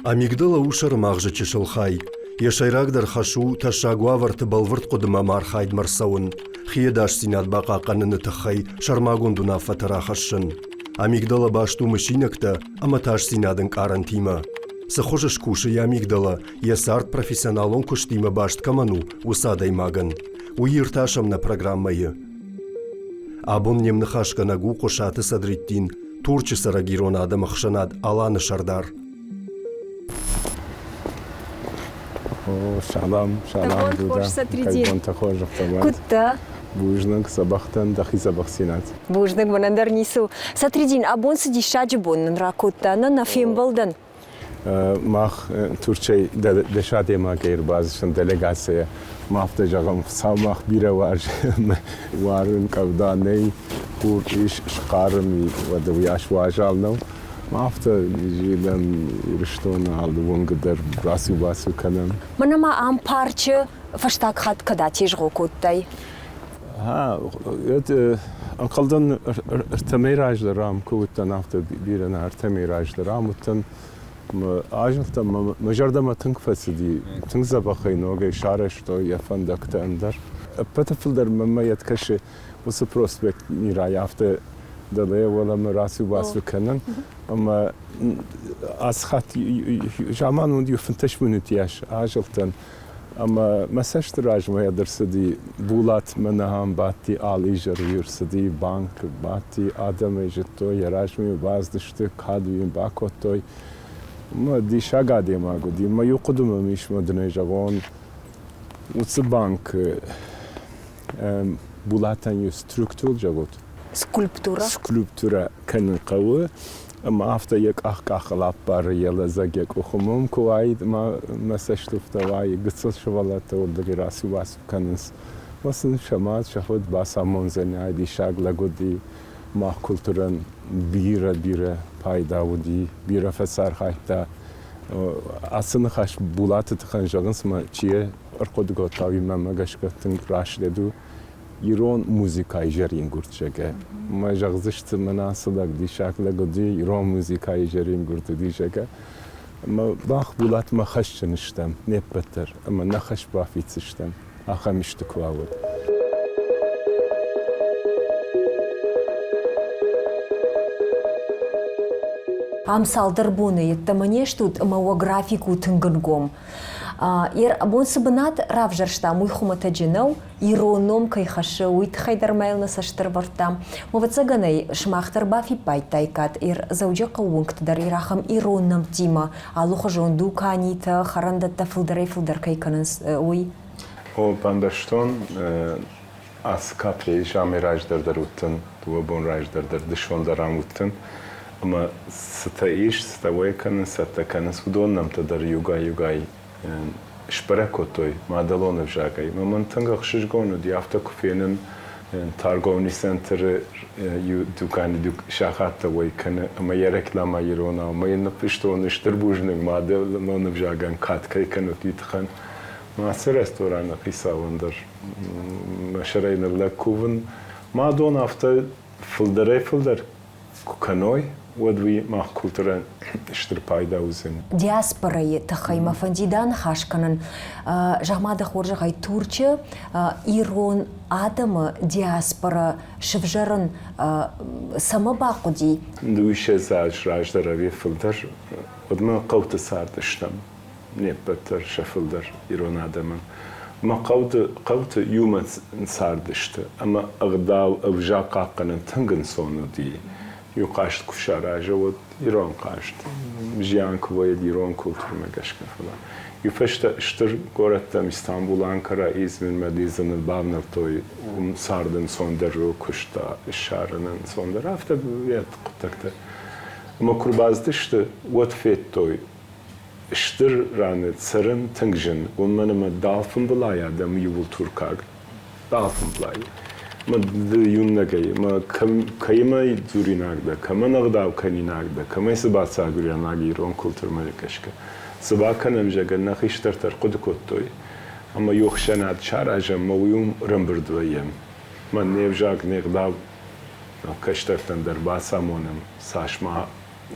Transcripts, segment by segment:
Амигдала у сӕрымагъзы чысыл хай. Йӕ сӕйрагдӕр хӕс у тӕссаг уавӕрты бӕлвырд хъуыдымӕ ӕмӕ архайдмӕ рцӕуын, хи ӕдасдзинад бахъахъхъӕныны тыххӕй сӕрмагонд уынаффӕтӕ рахӕссын. Амигдала баст у мысинӕгтӕ ӕмӕ тасдзинады ӕнкъарӕнтимӕ. Цы хуызы скусы йӕ амигдала, йӕ цард профессионалон куыстимӕ баст кӕмӕн у, уыцы адӕймагӕн? Уый иртасӕм нӕ программӕйы. Абон не мныхасгӕнӕг у Хъуысаты Садриддин, Турчы цӕрӕг ирон адӕмы ӕхсӕнад Аланы сӕрдар. Салам, салам, Дуда. Кӕд хорз Куыд дӕ? Бузныг, дзӕбӕх дӕн, дӕхи дзӕбӕхдзинад. Бузныг, мӕнӕн дӕр ницы у. Сатридин, абон цы диссаджы бон нын ракодта, нӕ нӕ фембӕлдӕн? Мах Турчӕй дӕс адӕймагӕй ӕрбацыдыстӕм делегацийӕ. Ма афтӕ зӕгъӕм, Хуыцау мах бирӕ уарзы ӕмӕ уарын къӕвда нӕй, хур ис, схъарм и, уӕдӕ уыйас уазал нӕу. Ма афтӕ зилӕм Ирыстоны алы уынгы дӕр рацу-бацу кӕнӕм. Мӕнӕ ма ам парчы фӕстаг хатт кӕд атезгъо кодтай? Ӕнхъӕлдӕн, ӕртӕмӕй раздӕр ам куы уыдтӕн, афтӕ бирӕ нӕ, ӕртӕмӕй раздӕр ам уыдтӕн. Азылдтӕн, мӕ зӕрдӕмӕ тынг фӕцыди, тынг дзӕбӕхӕй ногӕй сарӕзтой йӕ фӕндӕгтӕ ӕндӕр. Ӕппӕты фылдӕр мӕнмӕ йед кӕсы уыцы проспект Мирайы афтӕ дӕлӕ уӕлӕмӕ рацу-бацу кӕнын. Ӕмӕ ацы хатт заман уыд иу 15 минуты йас азылдтӕн. Ӕмӕ мӕ цӕсты размӕ дӕр цыди Булат мӕнӕ ам бадти, алы изӕр ӕрцыди, банкы бадти, адӕм ӕй зыдтой, йӕ размӕ бацыдысты, кад йын бакодтой. Мӕ диссаг адӕймаг уыди. Мӕ иу хъуыды мӕм ис, мӕ дын ӕй зӕгъон, уыцы банкы Булатӕн иу структур зӕгъут. Скульптура? Скульптурӕ кӕнын хъӕуы. Ӕмӕ афтӕ йӕ къах къахыл аппары, йӕ лӕдзӕг йӕ къухы мом куы уаид, ӕмӕ мӕ цӕстуфтӕ уайы, гыццыл сывӕллӕттӕ уырдыгӕй рацу-бацу кӕнынц. Мӕ сын сӕ мад, сӕ фыд бацамондзӕни, ай диссаг лӕг уыди, мах культурӕн бирӕ-бирӕ пайда уыди, бирӕ фӕцархайдта. Ацы ныхас Булаты тыххӕн зӕгъынц, ӕмӕ чи ӕрхъуыды кодта, уый мӕнмӕ гӕсгӕ тынг раст у. Ирон музыкӕйы зӕрингуырд, зӕгъгӕ. Мӕ зӕгъдзысты, мӕнӕ ацы лӕг диссаг лӕг уыди, ирон музыкӕйы зӕрингуырд уыди, зӕгъгӕ. Ӕмӕ мах Булатмӕ хӕсджын стӕм не ппӕт дӕр, ӕмӕ нӕ хӕс бафиддзыстӕм, ахӕм исты куы уа, уӕд. Ам цалдӕр боны йеддӕмӕ не стут, ӕмӕ уӕ график у тынг ӕнгом. Абон цы бынат равзӕрстам, уый хуымӕтӕджы нӕу. Ирон ном кӕй хӕссы, уый тыххӕй дӕр ма йыл нӕ цӕст ӕрӕвӕрдтам. Ӕвӕццӕгӕн ӕй сымах дӕр бафиппайдтаиккат, Дзӕуджыхъӕуы уынгты дӕр ир ахӕм ирон нӕмттимӕ алыхуызон дуканитӕ, хӕрӕндӕттӕ фылдӕрӕй-фылдӕр кӕй кӕнынц, уый. О, бамбӕрстон. Ацы кафейы амӕй раздӕр дӕр уыдтӕн, дыууӕ бон раздӕр дӕр, дысон дӕр ам уыдтӕн. Ӕмӕ цытӕ ис, цытӕ уӕй кӕнынц, цӕттӕ кӕнынц, уыдон нӕмттӕ дӕр иугай-иугай сбӕрӕг кодтой мадӕлон ӕвзагӕй. Ӕмӕ мӕн тынг ӕхсызгон уыди, афтӕ куы фенын, торговый центры иу дукани сахаттӕ уӕй кӕны ӕмӕ йӕ рекламӕ иронау. Ӕмӕ йын ныффыстон стыр бузныг мадӕлон ӕвзагӕн кад кӕй кӕнут, уый тыххӕн. Ацы рестораны хицауӕн дӕр мӕ сӕрӕй ныллӕг кувын. Мадон афтӕ фылдӕрӕй-фылдӕр куы кӕной, уӕд уый мах культурӕн стыр пайда уыдзӕн. Диаспорӕйы тыххӕй мӕ фӕндид аныхас кӕнын. Зӕгъ-ма дӕ хорзӕхӕй, Турчы ирон адӕмы диаспорӕ сывзӕрын цӕмӕ бахъуыди? Дыууиссӕдз аз раздӕр ӕви фылдӕр, уӕдмӕ хъӕуты цардыстӕм. Не ппӕт дӕр сӕ фылдӕр ирон адӕмӕн. Мӕ хъӕуты иумӕ цардысты ӕмӕ ӕгъдау ӕвзаг хъахъхъӕнын тынг ӕнцон уыди. Иу хъазт куы сараза, уӕд ирон хъазт. Зиан куы вӕййы ирон культурӕмӕ гӕсгӕ, фӕлӕ иу фӕстӕ стыр горӕттӕм Истанбул, Анкара, Измирмӕ лидзыныл бавнӕлдтой, уым цард ӕнцондӕр у, куыст ссарын ӕнцондӕр, афтӕ хъуыддӕгтӕ. Ӕмӕ куы рбацыдысты, уӕд федтой, Стыр раны цӕрын тынг зын, уымӕн ӕмӕ дӕлфынбылӕй адӕм иууыл туркаг. Дӕлфынбылӕй. Мӕ ды иунӕгӕй, мӕ кӕимӕ дзуринаг дӕ, кӕмӕн ӕгъдау кӕнинаг дӕ, кӕмӕй цы бацагуринаг ирон культурӕмӕ гӕсгӕ. Цы бакӕнӕм, зӕгъгӕ, нӕ хистӕртӕ ӕрхъуыды кодтой. Ӕмӕ иу ӕхсӕнад саразӕм, ӕмӕ уый уым ӕрӕмбырд вӕййӕм. Мӕн не взаг, не гъдау кӕстӕртӕн дӕр бацамонӕм, цас ма.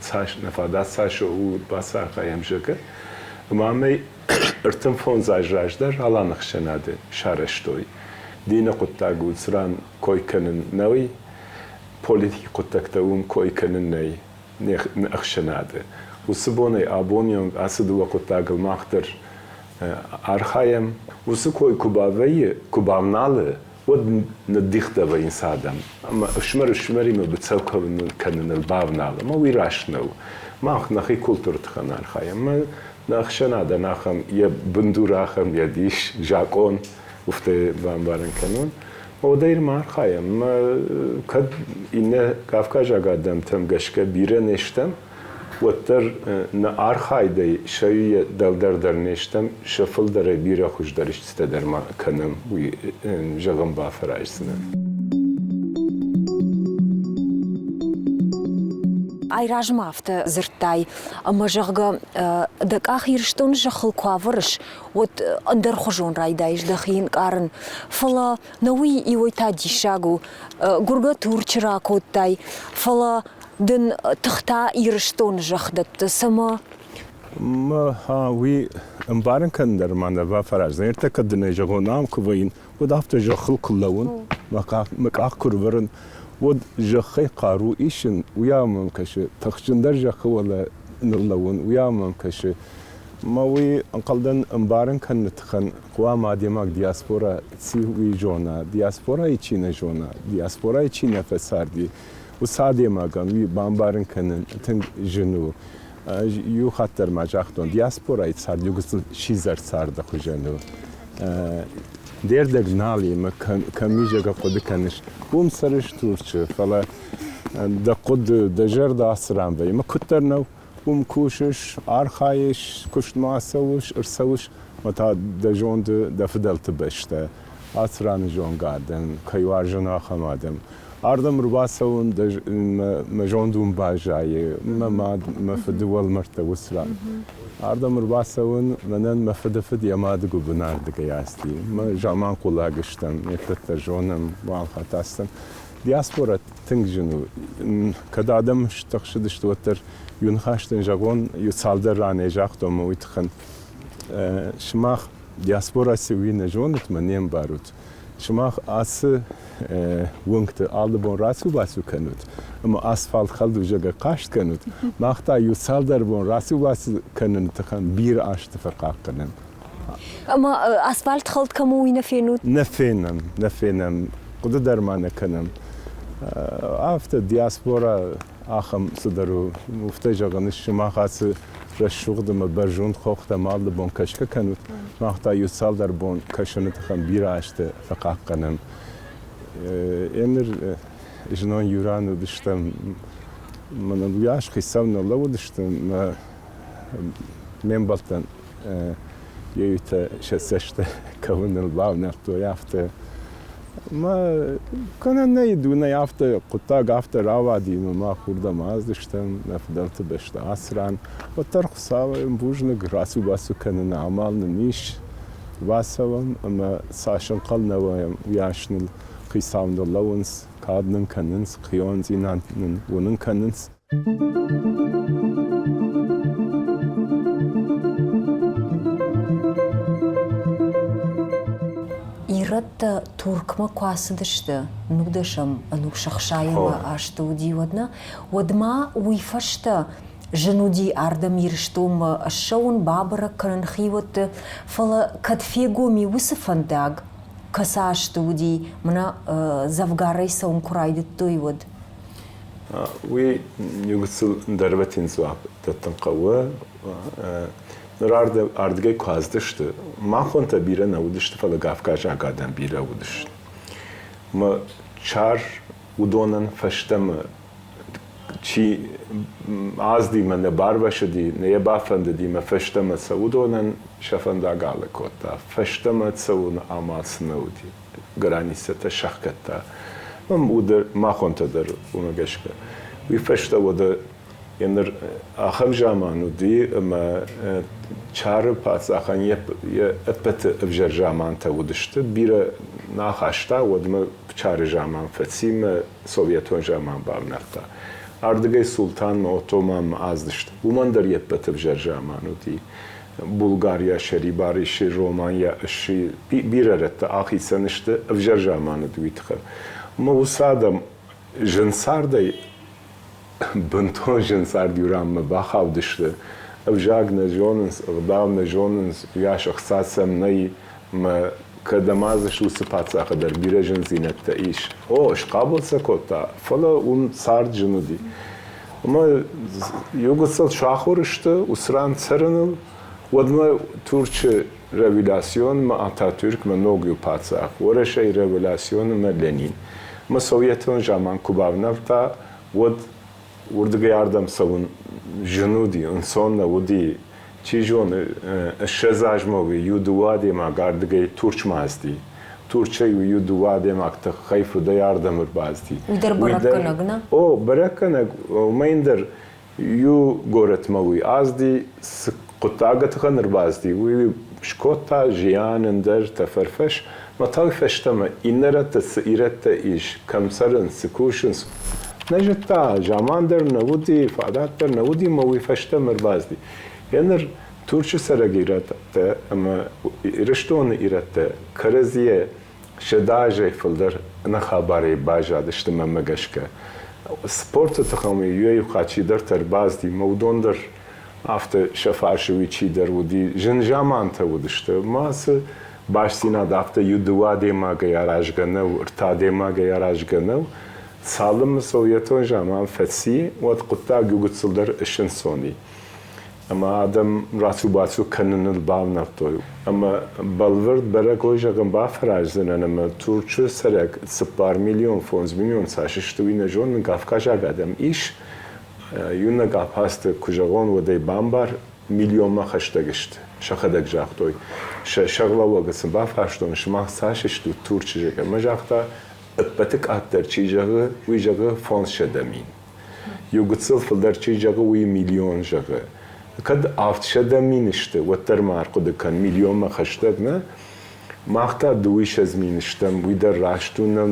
Цас нӕ фадат цас у, бацархайӕм, зӕгъгӕ. Ӕмӕ амӕй 35 аз раздӕр Аланы ӕхсӕнады сарӕзтой. Дины хъуыддаг у, цыран кой кӕнын нӕй, политики хъуыддӕгтӕ уым кой кӕнын нӕй не ӕхсӕнады. Уыцы бонӕй абоны онг ацы дыууӕ хъуыддагыл мах дӕр архайӕм. Уыцы кой куы бавӕййы, куы бавналы, уӕд ныддихтӕ вӕййынц адӕм. Ӕмӕ ӕфсымӕр ӕфсымӕримӕ быцӕу кӕныныл бавналы, ӕмӕ уый раст нӕу. Мах нӕхи культуры тыххӕн архайӕм. Ӕмӕ нӕ ӕхсӕнадӕн ахӕм йӕ бындур ахӕм, йӕ дис, закъон, уфтӕ бамбарын кӕнон. Уӕдӕй ма архайӕм. Ӕмӕ кӕд иннӕ кавказаг адӕмтӕм гӕсгӕ бирӕ не стӕм, уӕддӕр нӕ архайдӕй сӕ дӕлдӕр дӕр не стӕм, сӕ фылдӕрӕй бирӕ хуыздӕр истытӕ дӕр ма кӕнӕм, уый зӕгъын бафӕраздзынӕн. Айразмӕ афтӕ дзырдтай, ӕмӕ зӕгъгӕ, дӕ къах Ирыстоны зӕххыл куы ӕвӕрыс, уӕд ӕндӕрхуызон райдайыс дӕхи ӕнкъарын. Фӕлӕ нӕ уый иуӕй та диссаг у. Гуыргӕ Турчы ракодтай, фӕлӕ дын тыхтӕ Ирыстоны зӕхх дӕтты, цӕмӕ? Уый ӕмбарын кӕнын дӕр ма нӕ бафӕраздзӕн. Ӕртӕккӕ дын ӕй зӕгъон, ам куы вӕййын, уӕд афтӕ зӕххыл куы лӕууын, мӕ къах куы рывӕрын, уӕд зӕххӕй хъару исын, уыйау мӕм кӕсы, тыхджындӕр зӕххы уӕлӕ ныллӕууын, уыйау мӕм кӕсы. Мӕ уый ӕнхъӕлдӕн ӕмбарын кӕныны тыххӕн хъуамӕ адӕймаг диаспора ци уый зона, диаспорайы чи нӕ зона, диаспорайы чи нӕ фӕцарди, уыцы адӕймагӕн уый бамбарын кӕнын тынг зын у. Иу хатт дӕр ма загътон, диаспорайы цард иу гыццыл сидзӕр царды хуызӕн у. Де рдӕг нал и ӕмӕ кӕм и, зӕгъгӕ, хъуыды кӕныс. Уым цӕрыс Турчы, фӕлӕ дӕ хъуыды, дӕ зӕрдӕ ацы ран вӕййы. Ӕмӕ куыддӕр нӕу, уым кусыс, архайыс, куыстмӕ ацӕуыс, ӕрцӕуыс, ӕмӕ та дӕ зонды дӕ фыдӕлты бӕстӕ, ацы раны зонгӕ адӕм, кӕй уарзын, ахӕм адӕм. Ардӕм ӕрбацӕуын мӕ зонд уым баззайы, мӕ мад, мӕ фыды уӕлмӕрдтӕ уыцы ран. Ардӕм ӕрбацӕуын мӕнӕн мӕ фыды фыд йӕ мады гуыбын ардыгӕй ацыди. Мӕ заманхъулаг стӕм, не ппӕт дӕр зонӕм, уал хатт ацыдтӕн. Диаспорӕ тынг зын у. Кӕд адӕм стыхсыдысты, уӕддӕр иу ныхас дын зӕгъон, иу цалдӕр ранӕй загътон мӕ уый тыххӕн. Сымах диаспорӕ цы уый нӕ зонут мӕ не мбарут. Сымах ацы уынгты алы бон рацу-бацу кӕнут ӕмӕ асфальт хӕлдузӕгӕй хъаст кӕнут, мах та иу цалдӕр бон рацу-бацу кӕныны тыххӕн бирӕ азты фӕхъахъхъӕнӕм. Ӕмӕ асфальт хӕлд кӕм у, уый нӕ фенут? Нӕ фенӕм, нӕ фенӕм, хъуыды дӕр ма нӕ кӕнӕм. Афтӕ диаспора ахӕм цыдӕр у. Уфтӕй зӕгъын, сымах ацы рӕсугъд ӕмӕ бӕрзонд хохтӕм алы бон кӕсгӕ кӕнут, мах та иу цалдӕр бон кӕсыны тыххӕн бирӕ азты фӕхъахъхъӕнӕм. Еныр знон иу ран уыдыстӕм, мӕнӕн уыйас хицау нӕ лӕууыдысты, мӕ ме мбӕлттӕн йӕ иутӕ сӕ цӕсты кӕуыныл бавнӕлдтой, афтӕ. Мӕ кӕнӕ нӕй дунейы афтӕ хъуыддаг афтӕ рауади, ӕмӕ мах уырдӕм ацыдыстӕм, нӕ фыдӕлты бӕстӕ ацы ран. Уӕддӕр Хуыцауӕй бузныг, рацу-бацу кӕныны амал нын ис. Бацӕуӕм ӕмӕ цас ӕнхъӕл нӕ уӕм, уыйас ныл хицау ныллӕууынц, кад нын кӕнынц, хиондзинад нын уынын кӕнынц. Ирӕттӕ Туркмӕ куы ацыдысты, нудӕсӕм ӕнусы ӕхсайӕмы азты уыди, уӕд нӕ, уӕд ма уый фӕстӕ зын уыди ардӕм Ирыстонмӕ ссӕуын, бабӕрӕг кӕнын хиуӕтты, фӕлӕ кӕд фегом и уыцы фӕндаг, кӕцы азты уыди, мӕнӕ дзӕвгарӕй цӕуын куы райдыдтой, уӕд? Уый иугыццыл дӕрвӕтин дзуапп дӕттын хъӕуы. Ныр ардыгӕй куы ацыдысты, махонтӕ бирӕ нӕ уыдысты, фӕлӕ кавказаг адӕм бирӕ уыдысты. Мӕ чар уыдонӕн фӕстӕмӕ чи ацыди мӕ нӕ барвӕсыди, нӕ йӕ бафӕндыди мӕ фӕстӕмӕ сӕ уыдонӕн сӕ фӕндаг алыг кодта. Фӕстӕмӕ цӕуыны амал сын нӕ уыди. Границӕтӕ сӕхгӕдта. Махонтӕ дӕр уымӕ гӕсгӕ. Уый фӕстӕ уӕдӕ ныр ахӕм заман уыди, ӕмӕ Чары паддзахӕн йӕ ӕппӕты ӕвзӕр замантӕ уыдысты. Бирӕ нӕ ахаста, уӕдмӕ Чары заман фӕци мӕ советон заман бавнӕлдта. Ардыгӕй Султанмӕ, Отоманмӕ аздысты. Уымӕн дӕр йе ппӕт ӕвзӕр заман уыди. Булгария сӕрибар исси, Романия сси, бирӕ рӕтты ахицӕн сты ӕвзӕр заман уыд уый тыххӕй. Ӕмӕ уыцы адӕм зын цардӕй бынтон зын цард иу ранмӕ бахаудысты. Ӕвзаг нӕ зонынц, ӕгъдау нӕ зонынц, уыйас ӕхца сӕм нӕй мӕ кӕд ӕмӕ дзы уыцы паддзахы дӕр бирӕ зындзинӕдтӕ ис. О, схъабыл сӕ кодта, фӕлӕ уым цард зын уыди. Ӕмӕ иугуыцыл сахуыр сты уыцы ран цӕрыныл, уӕдмӕ Турчы револяционмӕ Ататюркмӕ ног иу паддзах, Уӕрӕсейы револяционмӕ Ленин. Ӕмӕ советон заман куы бавнӕлдта, уӕд уырдыгӕй ардӕм цӕуын зын уыди, ӕнцон нӕ уыди. Чи зоны, 20 азмӕ уый иу дыууӕ адӕймаг ардыгӕй Турчмӕ ацыди. Турчӕй уый иу дыууӕ адӕймаг тыххӕй фыдӕй ардӕм ӕрбацыди. Уый дӕр бӕрӕггӕнӕг, нӕ? О, бӕрӕггӕнӕг, уымӕй дӕр иу горӕтмӕ уый ацыди, цы хъуыддагы тыххӕн ӕрбацыди, уый скодта зиан ӕндӕр тӕфӕрфӕс. Мӕ та уый фӕстӕмӕ иннӕ рӕтты цы ирӕттӕ ис, кӕм цӕрынц, цы кусынц, нӕ зыдта, заман дӕр нӕ уыди, фадат дӕр нӕ уыди ӕмӕ уый фӕстӕмӕ ӕрбацыди. Еныр Турчы цӕрӕг ирӕттӕ ӕмӕ Ирыстоны ирӕттӕ кӕрӕдзийӕ сӕдӕазӕй фылдӕр ӕнӕхабарӕй баззадысты мӕнмӕ гӕсгӕ. Спорты тыххӕй иуӕй-иу хатт чидӕртӕ ӕрбацыди, ӕмӕ уыдон дӕр афтӕ сӕ фарсы уый чидӕр уыди. Зын замантӕ уыдысты. Ма цы бастдзинад афтӕ иу-дыууӕ адӕймагӕй аразгӕ нӕу, ӕртӕ адӕймагӕй аразгӕ нӕу. Цалынмӕ советон заман фӕци, уӕд хъуыддаг иу гыццыл дӕр ысӕнцон и. Ӕмӕ адӕм рацу-бацу кӕныныл бавнӕлдтой. Ӕмӕ бӕлвырд бӕрӕгой зӕгъын бафӕраздзынӕн, ӕмӕ Турчы цӕрӕг 4 миллион, 5 миллион цас сты, уый нӕ зонын, кавказаг адӕм ис. Иунӕг абхазты куы зӕгъон, уӕд ӕй бамбар, миллионмӕ хӕстӕг сты, сӕхӕдӕг загътой. Сӕ сӕргълӕууӕгы сын бафарстон, сымах цас стут Турчы, зӕгъгӕ. Ӕмӕ загъта, ӕппӕты къаддӕр чи зӕгъы, уый зӕгъы 500 000. Иу гыццыл фылдӕр чи зӕгъы, уый миллион зӕгъы. Кӕд 700 000 сты, уӕддӕр ма ӕрхъуыды кӕн, миллионмӕ хӕстӕг нӕ. Мах та 32 000 стӕм, уый дӕр раст у, нӕ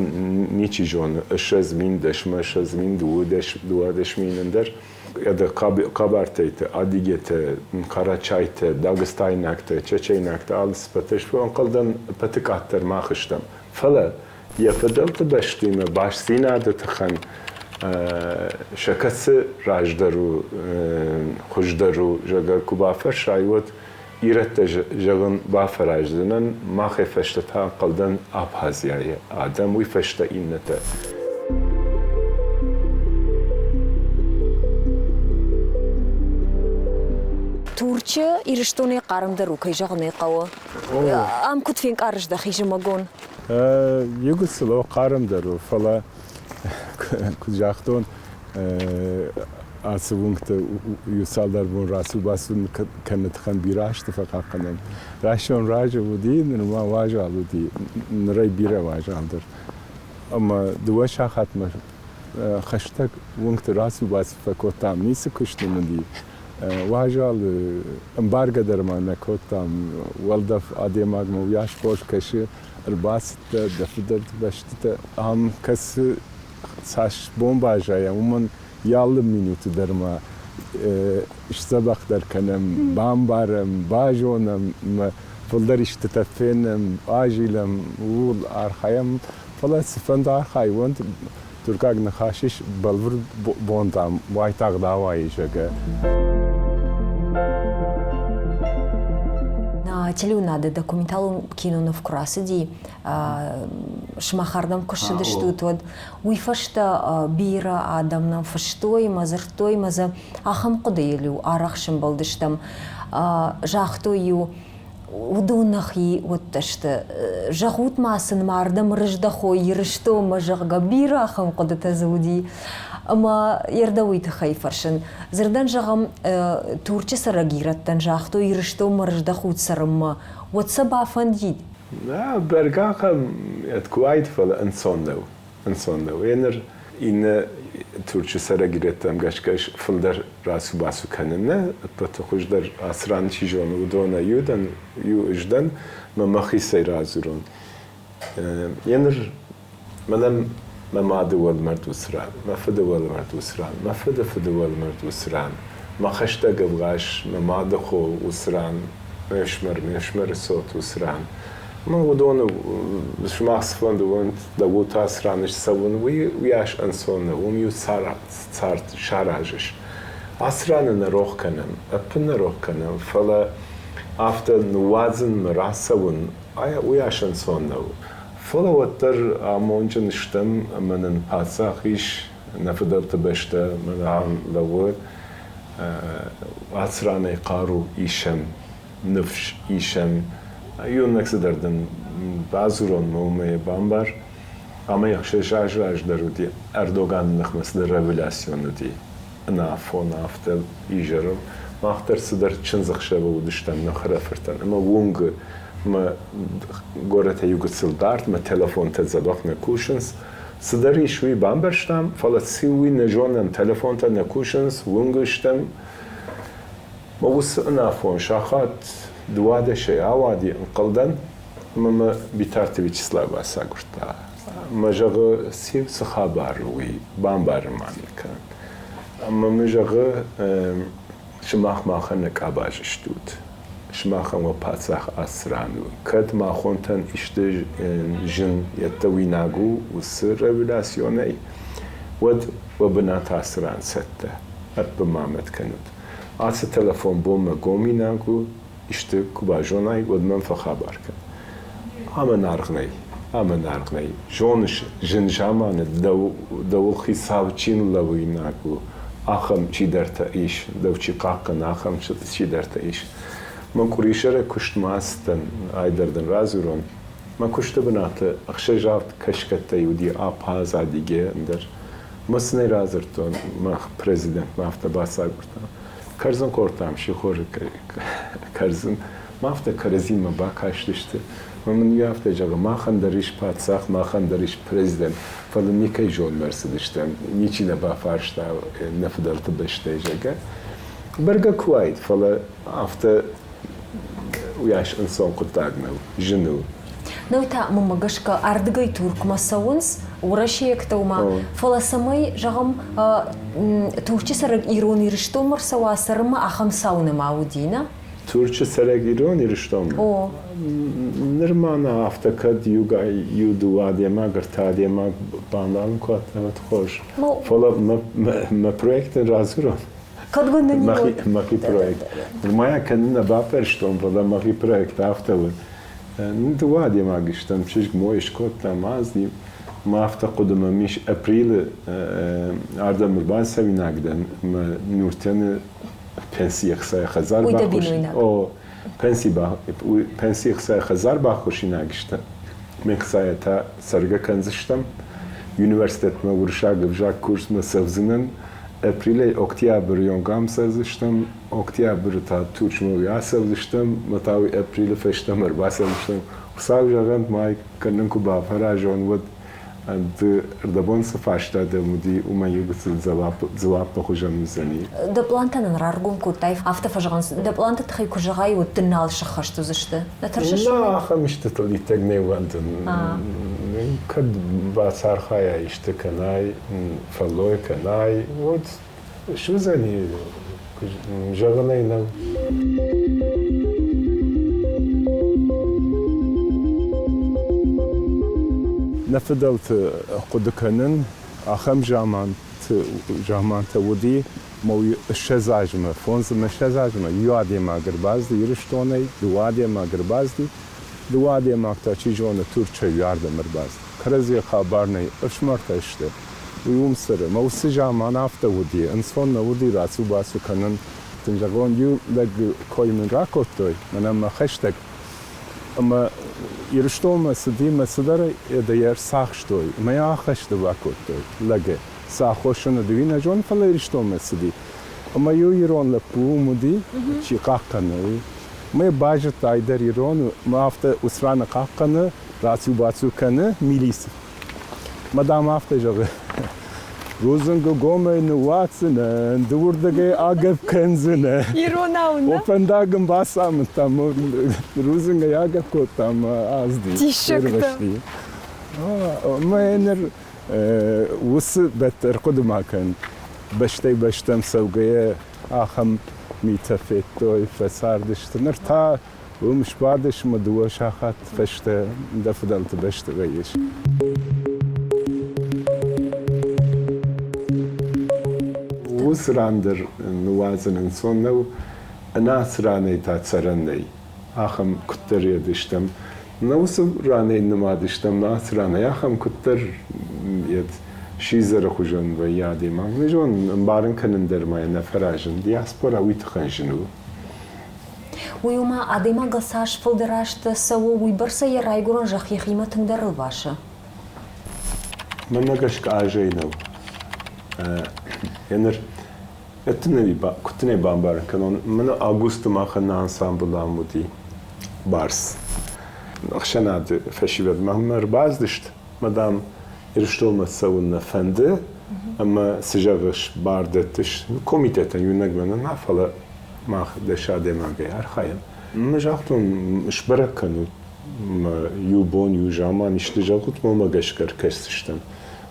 ничи зоны, 20 000, дӕсмӕ 20 000, 12 000 ӕндӕр. Хъӕбартӕйты, адыгетӕ, карачайтӕ, дагестайнӕгтӕ, чечейнӕгтӕ, алы цыпӕтӕ сты, ӕнхъӕлдӕн, ӕппӕты къаддӕр мах стӕм. Фӕлӕ йӕ фыдӕлты бӕстимӕ бастдзинады тыххӕн сӕ кӕцы раздӕр у, хуыздӕр у, зӕгъгӕ, куы бафӕрсай, уӕд ирӕттӕ зӕгъын бафӕраздзынӕн, махӕй фӕстӕ та ӕнхъӕлдӕн Абхазияйы адӕм, уый фӕстӕ иннӕтӕ. Турчы Ирыстонӕй хъармдӕр у, кӕй зӕгъын ӕй хъӕуы. Ам куыд фенкъарыс дӕхи зымӕгон? Иу хъармдӕр у, фӕлӕ, куыд загътон, ацы уынгты иу цалдӕр бон рацу-бацу кӕныны тыххӕн бирӕ азты фӕхъахъхъӕнӕм. Райсом раджы уыди, нырма уазал уыди, нырӕй бирӕ уазалдӕр. Ӕмӕ дыууӕ сахатмӕ хӕстӕг уынгты рацу-бацу фӕкодтам, ницы куыст нын уыди. Уазалы ӕмбаргӕ дӕр ма нӕ кодтам, уӕлдӕф адӕймагмӕ уыйас хорз кӕсы, ӕрбацыдтӕ, дӕ фыдӕлты бӕстытӕ ам кӕцы цас бон баззайа, уымӕн йӕ алы минуты дӕр ма сдзӕбӕхдӕр кӕнӕм, бамбарӕм, базонӕм, фылдӕр истытӕ фенӕм, азилӕм, ууыл архайӕм. Фӕлӕ цыфӕнды архайуӕнт, туркаг ныхас ис бӕлвырд бонтӕм уайтагъд ауайы, зӕгъгӕ. Телеуынады документалон киноныв куы рацыди, сымахӕрдӕм куы ссыдыстут, уӕд уый фӕстӕ бирӕ адӕм нӕм фыстой ӕмӕ дзырдтой ӕмӕ дзы ахӕм хъуыдыйыл-иу арӕх сӕмбӕлдыстӕм. Загътой-иу, уыдон нӕхи уӕдтӕ сты. Зӕгъут ма сын, ма ардӕм рыздӕхой Ирыстонмӕ, зӕгъгӕ, бирӕ ахӕм хъуыдытӕ дзы уыди. Ӕмӕ йӕ уый тыххӕй фӕрсын. Дзырдӕн зӕгъӕм, Турчы цӕрӕг ирӕттӕн загътой Ирыстонмӕ рыздӕхут цӕрынмӕ, уӕд сӕ бафӕндид? Нӕ, бӕргӕ ахӕм куы уаид, фӕлӕ ӕнцон нӕу. Ӕнцон нӕу. Еныр иннӕ Турчы цӕрӕг ирӕттӕм гӕсгӕ фылдӕр рацу-бацу кӕнын нӕ, ӕппӕты хуыздӕр ацы ран чи зоны, уыдонӕй иу дӕн, иу ӕз дӕн, мӕ мӕхицӕй радзурон. Еныр мӕнӕн Мӕ мады уӕлмӕрд уыцы ран, мӕ фыды уӕлмӕрд уыцы ран, мӕ фыды фыды уӕлмӕрд уыцы ран, мӕ хӕстӕг ӕвгъӕс, мӕ мады хо уыцы ран, ме фсымӕр, ме фсымӕры цот уыцы ран. Мӕ уыдоны сымах цыфӕнды уӕнт, дӕуыл та цы ран ссӕуын, уый уыйас ӕнцон нӕу, уым иу цард саразыс. Ацы раны нӕ рох кӕнӕм, ӕппын нӕ рох кӕнӕм, фӕлӕ афтӕ ныууадзынмӕ рацӕуын уыйас ӕнцон нӕу. Фӕлӕ уӕддӕр амондджын стӕм ӕмӕ нын паддзах ис, нӕ фыдӕлты бӕстӕ мӕнӕ ам лӕууы, ацы ранӕй хъару исӕм, ныфс исӕм. Иунӕг цыдӕр дын бадзурон мӕ уымӕй бамбар. Ӕмӕ 6 азы раздӕр уыди Эрдоганы ныхмӕ цыдӕр револяцион уыди. Ӕнафон афтӕ изӕры мах дӕр цыдӕр чындзӕхсӕвы уыдыстӕм нӕ хӕрӕфыртӕн ӕмӕ уынгы мӕ горӕтӕй иу гыццыл дард мӕ телефонтӕ дзӕбӕх нӕ кусынц. Цыдӕр ис, уый бамбӕрстам, фӕлӕ цы уый нӕ зонӕм, телефонтӕ нӕ кусынц, уынгы стӕм. Мӕ уыцы ӕнафон сахат 12-ӕй ауади, ӕнхъӕлдӕн, ӕмӕ мӕ Битарты Вячеслав бацагуырдта. Мӕ зӕгъы, цы хабар у, уый бамбарын ма мын кӕн. Ӕмӕ мын зӕгъы, сымах махӕн нӕ къабаз стут, сымахӕн уӕ паддзах ацы ран у. Кӕд махонтӕн исты зын йеддӕуинаг у уыцы револяционӕй, уӕд уӕ бынат ацы ран цӕттӕ, ӕппын ма мӕт кӕнут. Ацы телефон бонмӕ гоминаг у, исты куы базонай, уӕд мӕм фӕхабар кӕн. Амӕн аргъ нӕй, амӕн аргъ нӕй. Зоныс, зын заманы дӕуыл хицау чи ныллӕууинаг у, ахӕм чидӕртӕ ис, дӕу чи хъахъхъӕны, ахӕм чидӕртӕ ис. Мӕ къуырисӕры куыстмӕ ацыдтӕн, айдӕр дын радзурон. Мӕ куысты бынаты ӕхсӕз-авд кӕсгӕттӕй уыди Абхаз, Адыге, ӕндӕр. Мӕ сын ӕй радзырдтон, мах президентмӕ афтӕ бацагуырдтам. Кӕрдзын хордтам сихоры кӕрдзын. Ма афтӕ кӕрӕдзимӕ бакастысты. Ӕмӕ мын уый афтӕ зӕгъы, махӕн дӕр ис паддзах, махӕн дӕр ис президент, фӕлӕ никӕй зонмӕ ӕрцыдыстӕм, ничи нӕ бафарста нӕ фыдӕлты бӕстӕй, зӕгъгӕ. Бӕргӕ куы уаид, фӕлӕ афтӕ уыйас ӕнцон хъуыддаг нӕу, зын у. Нӕу та, мӕнмӕ гӕсгӕ, ардыгӕй Туркмӕ цӕуынц, уӕрӕсейӕгтӕ уымӕ, фӕлӕ цӕмӕй, зӕгъӕм, Турчы цӕрӕг ирон Ирыстонмӕ рцӕуа цӕрынмӕ, ахӕм цау нӕма уыди, нӕ? Турчы цӕрӕг ирон Ирыстонмӕ? О. Нырма нӕ афтӕ кӕд иугай иу-дыууӕ адӕймаг, ӕртӕ адӕймаг бандавын куы уӕд хорз. Фӕлӕ мӕ проектӕн радзурон. Кӕд гуырнӕ Мӕхи проект. Нырма йӕ кӕнын нӕ баппӕрстон, фӕлӕ мӕхи проект афтӕ у. Дыууӕ адӕймаг стӕм, чызг мой скодта, мазни. Мӕ афтӕ хъуыды мӕм ис апрелы ардӕм ӕрбацӕуинаг дӕн, мӕ Нуртӕны пенси ӕхцайы хӕдзар баххуыс. О, пенси пенси ӕхцайы хӕдзар баххуысинаг сты. Ме хцайӕ та цӕргӕ кӕндзыстӕм. Университетмӕ уырыссаг ӕвзаг курсмӕ цӕудзынӕн. Апрелӕй октябры онг ам цӕрдзыстӕм, октябры та Турчмӕ уый ацӕудзыстӕм, мӕ та уый апрелы фӕстӕмӕ ӕрбацӕудзыстӕм. Хуыцау зӕгъӕнт, май кӕнын куы бафӕразон, уӕд ды ӕрдӕбон цы фарста дӕм уыди, уымӕн иу гыццыл дзуаппы хуызӕн уыдзӕни. Дӕ пълантӕ нын раргом кодтай, афтӕ фӕзӕгъынц, дӕ пъланты тыххӕй куы зӕгъай, уӕд дын нал сӕххӕст уыдзысты. Нӕ тӕрсыс? Нӕ, ахӕм истытыл иттӕг не ууӕндын. Кӕд бацархайай исты кӕнай, фӕллой кӕнай, уӕд суыдзӕни, зӕгъын ӕй нӕу. Нӕ фыдӕлты хъуыды кӕнын, ахӕм замантӕ уыди, ӕмӕ уый 20 азмӕ, фондз ӕмӕ 20 азмӕ иу адӕймаг ӕрбацыди Ирыстонӕй, дыууӕ адӕймаг ӕрбацыди, дыууӕ адӕймаг та, чи зоны, Турчӕй уӕрдӕм ӕрбацыд. Кӕрӕдзийӕ хабар нӕй, ӕфсымӕртӕ сты. Уый уым цӕры. Мӕ уыцы заман афтӕ уыди, ӕнцон нӕ уыди рацу-бацу кӕнын. Дын зӕгъон, иу лӕг кой мын ракодтой, мӕнӕ мӕ хӕстӕг. Ӕмӕ Ирыстонмӕ цыди мӕ цыдӕр йӕ ӕрцахстой, ӕмӕ йӕ ахӕсты бакодтой лӕгы. Цы аххос ын уыд, уый нӕ зонын, фӕлӕ Ирыстонмӕ цыди. Ӕмӕ иу ирон лӕппу уым уыди, чи хъахъхъӕны, уый. Мӕ базыдта, ай дӕр ирон у, мӕ афтӕ Усраны хъахъхъӕны, рацу-бацу кӕны милици. Мадам афтӕ зӕгъы, рудзынгы гомӕй ныууадздзынӕн, ды уырдыгӕй агӕпп кӕндзынӕ. Иронау нӕ? О, фӕндаг ын бацамыдта, рудзынгӕй агӕпп кодта ӕмӕ азди. Диссӕгтӕ. Мӕ ныр Уыцы бӕтт ӕрхъуыды ма кӕн, бӕстӕй бӕстӕм цӕугӕйӕ ахӕм митӕ федтой, фӕцардысты. Ныр та уым сбадыс ӕмӕ дыууӕ сахат фӕстӕ дӕ фыдӕлты бӕсты вӕййыс. Уыцы ран дӕр ныууадзын ӕнцон нӕу, ӕнӕ ацы ранӕй та цӕрӕн нӕй. Ахӕм куыддӕр йед стӕм. Нӕ уыцы ранӕй нымад стӕм, нӕ ацы ранӕй ахӕм куыддӕр йед сидзӕры хуызӕн вӕййы адӕймаг. Нӕ зонын, ӕмбарын кӕнын дӕр ма йӕ нӕ фӕразын. Диаспора уый тыххӕн зын у. Уый ма адӕймагыл цас фылдӕр азтӕ цӕуы, уыйбӕрц ӕй йӕ райгуырӕн зӕхх йӕхимӕ тынгдӕр ӕлвасы. Мӕнмӕ гӕсгӕ азӕй нӕу. Еныр куыд бамбарын кӕнон, мӕнӕ августы махӕн нӕ ансамбль ам уыди Барс. Ӕхсӕнады фӕсивӕд мӕнмӕ ӕрбацыдысты, мӕ, дам, Ирыстонмӕ цӕуын нӕ фӕнды, ӕмӕ цы зӕгъыс, бар дӕттыс комитетӕн иунӕг мӕнӕн нӕ, фӕлӕ мах дӕс адӕймагӕй архайӕм. Мӕ загътон, сбӕрӕг кӕнут иу бон, иу заман исты зӕгъут, мӕнмӕ гӕсгӕ ӕркӕсдзыстӕм.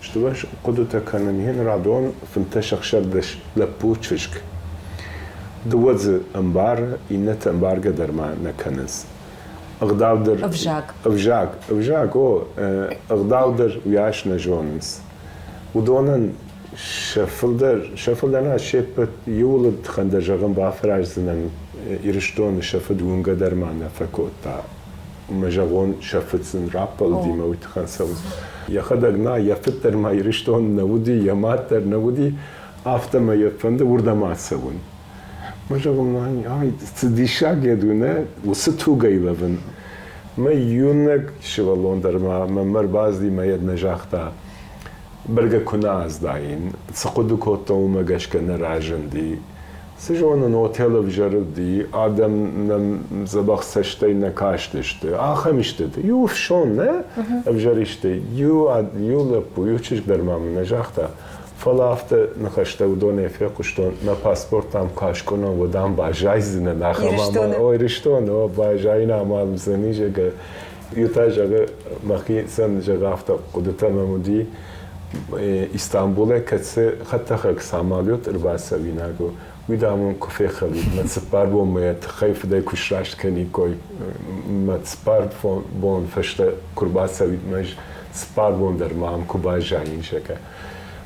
Стыр хъуыдытӕ кӕнын йын радон 15-16 лӕппу чызг. Дыууӕ дзы ӕмбары, иннӕтӕ ӕмбаргӕ дӕр ма нӕ кӕнынц. Ӕгъдау дӕр... Ӕвзаг. Ӕвзаг, ӕвзаг, о, ӕгъдау дӕр уыйас нӕ зонынц. Уыдонӕн сӕ фылдӕр, сӕ фылдӕр нӕ, се ппӕт иуыл тыххӕн дӕр зӕгъын бафӕраздзынӕн, Ирыстоны сӕ фыд уынгӕ дӕр ма нӕ фӕкодта. Мӕ зӕгъон, сӕ фыд сын раппӕлыди мӕ уый тыххӕн цӕуынц. Йӕхӕдӕг нӕ, йӕ фыд дӕр ма Ирыстоны нӕ уыди, йӕ мад дӕр нӕ уыди, афтӕмӕй йӕ фӕнды уырдӕм ацӕуын. Мӕ зӕгъын, ай, цы диссаг йед у, нӕ, уыцы тугӕй лӕвын. Мӕ иунӕг сывӕллон дӕр ма мӕм ӕрбацыди мӕ йед нӕ загъта, бӕргӕ куы нӕ аздаин, цы хъуыды кодтон, уымӕ гӕсгӕ нӕ разынди. Цы зонын, отел ӕвзӕр уыди, адӕм нӕм дзӕбӕх цӕстӕй нӕ кастысты. Ахӕм исты. Иу фсон нӕ ӕвзӕр исты. Иу, иу лӕппу, иу чызг дӕр ма мын нӕ загъта. Фӕлӕ афтӕ ныхӕстӕ уыдонӕй фехъуыстон, мӕ паспорт ам куы аскъуынон, уӕд ам баззайдзынӕн ахӕм амал. О, Ирыстоны, о, баззайын амал уыдзӕни, зӕгъгӕ. Иу та, зӕгъы, мӕхицӕн, зӕгъы, афтӕ хъуыдытӕ мӕм уыди, Истанбулӕй кӕцы хӕдтӕхӕг самолет ӕрбацӕуинаг у, уый, дам, уын куы фехӕлид, мӕ цыппар бонмӕ йӕ тыххӕй-фыдӕй куы сраст кӕниккой, мӕ цыппар бон фӕстӕ куы рбацӕуид, мӕ цыппар бон дӕр ма ам куы баззаин, зӕгъгӕ.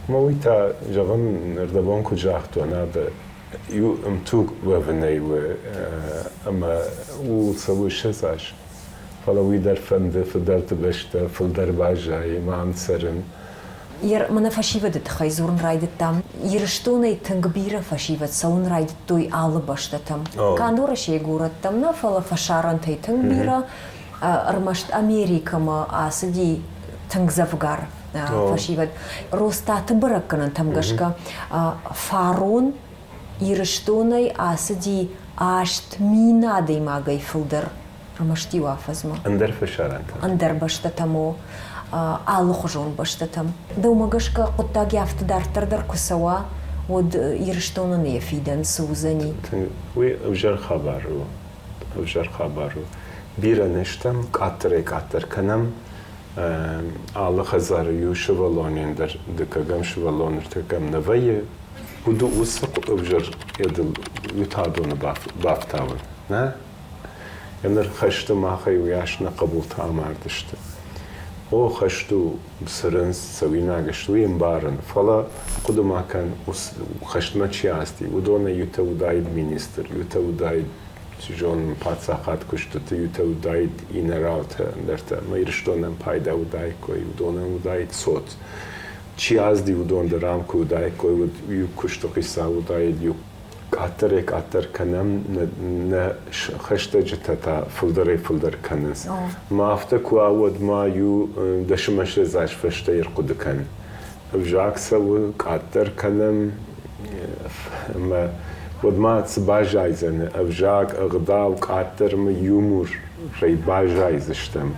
Мӕ уый та, зӕгъын, ӕрдӕбон куыд загътон, адӕ иу ӕмтуг уӕвынӕй у ӕмӕ ууыл цӕуы 20 аз. Фӕлӕ уый дӕр фӕнды фыдӕлты бӕстӕ фылдӕр баззайы ма ам цӕрын. Мӕнӕ фӕсивӕды тыххӕй дзурын райдыдтам. Ирыстонӕй тынг бирӕ фӕсивӕд цӕуын райдыдтой алы бӕстӕтӕм. Канд Уӕрӕсейы горӕттӕм нӕ, фӕлӕ фӕсарӕнтӕй тынг бирӕ. Ӕрмӕст Америкӕмӕ ацыди тынг дзӕвгар фӕсивӕд. Росстаты бӕрӕггӕнӕнтӕм гӕсгӕ фарон Ирыстонӕй ацыди 8000 адӕймагӕй фылдӕр ӕрмӕст иу афӕдзмӕ. Ӕндӕр фӕсарӕнтӕм? Ӕндӕр бӕстӕтӕм, о, алыхуызон бӕстӕтӕм. Дӕумӕ гӕсгӕ хъуыддаг афтӕ дарддӕр дӕр куы цӕуа, уӕд Ирыстонӕн йӕ фидӕн цы уыдзӕни? Уый ӕвзӕр хабар у. Ӕвзӕр хабар у. Бирӕ не стӕм, къаддӕрӕй-къаддӕр кӕнӕм. Алы хӕдзары иу сывӕллонӕн дӕр дыккӕгӕм сывӕллон ӕртыккӕгӕм нӕ вӕййы. Уыд уыцы ӕвзӕр едыл уытадоны бафтауын, нӕ? Ныр хӕсты махӕй уыйас нӕ хъӕбултӕ амардысты. О, хӕст у, цырынц, цӕуинаг сты, уый ӕмбарын, фӕлӕ хъуыды ма кӕн, хӕстмӕ чи ацыди, уыдонӕй иутӕ уыдаид министр, иутӕ уыдаид, чи зоны, паддзахад куыстыты, иутӕ уыдаид инӕралтӕ, ӕндӕртӕ. Ӕмӕ Ирыстонӕн пайда уыдаиккой, уыдонӕн уыдаид цот. Чи ацыди, уыдон дӕр ам куы уыдаиккой, уӕд иу куысты хицау уыдаид, иу къаддӕрӕй-къаддӕр кӕнӕм, нӕ хӕстӕджытӕ та фылдӕрӕй-фылдӕр кӕнынц. Ма афтӕ куы уа, уӕд ма иу дӕсымӕссӕдз аз фӕстӕ ӕрхъуыды кӕн. Ӕвзаг цӕуы, къаддӕр кӕнӕм, ӕмӕ уӕд ма цы баззайдзӕн? Ӕвзаг, ӕгъдау, къаддӕр ӕмӕ юморӕй баззайдзыстӕм.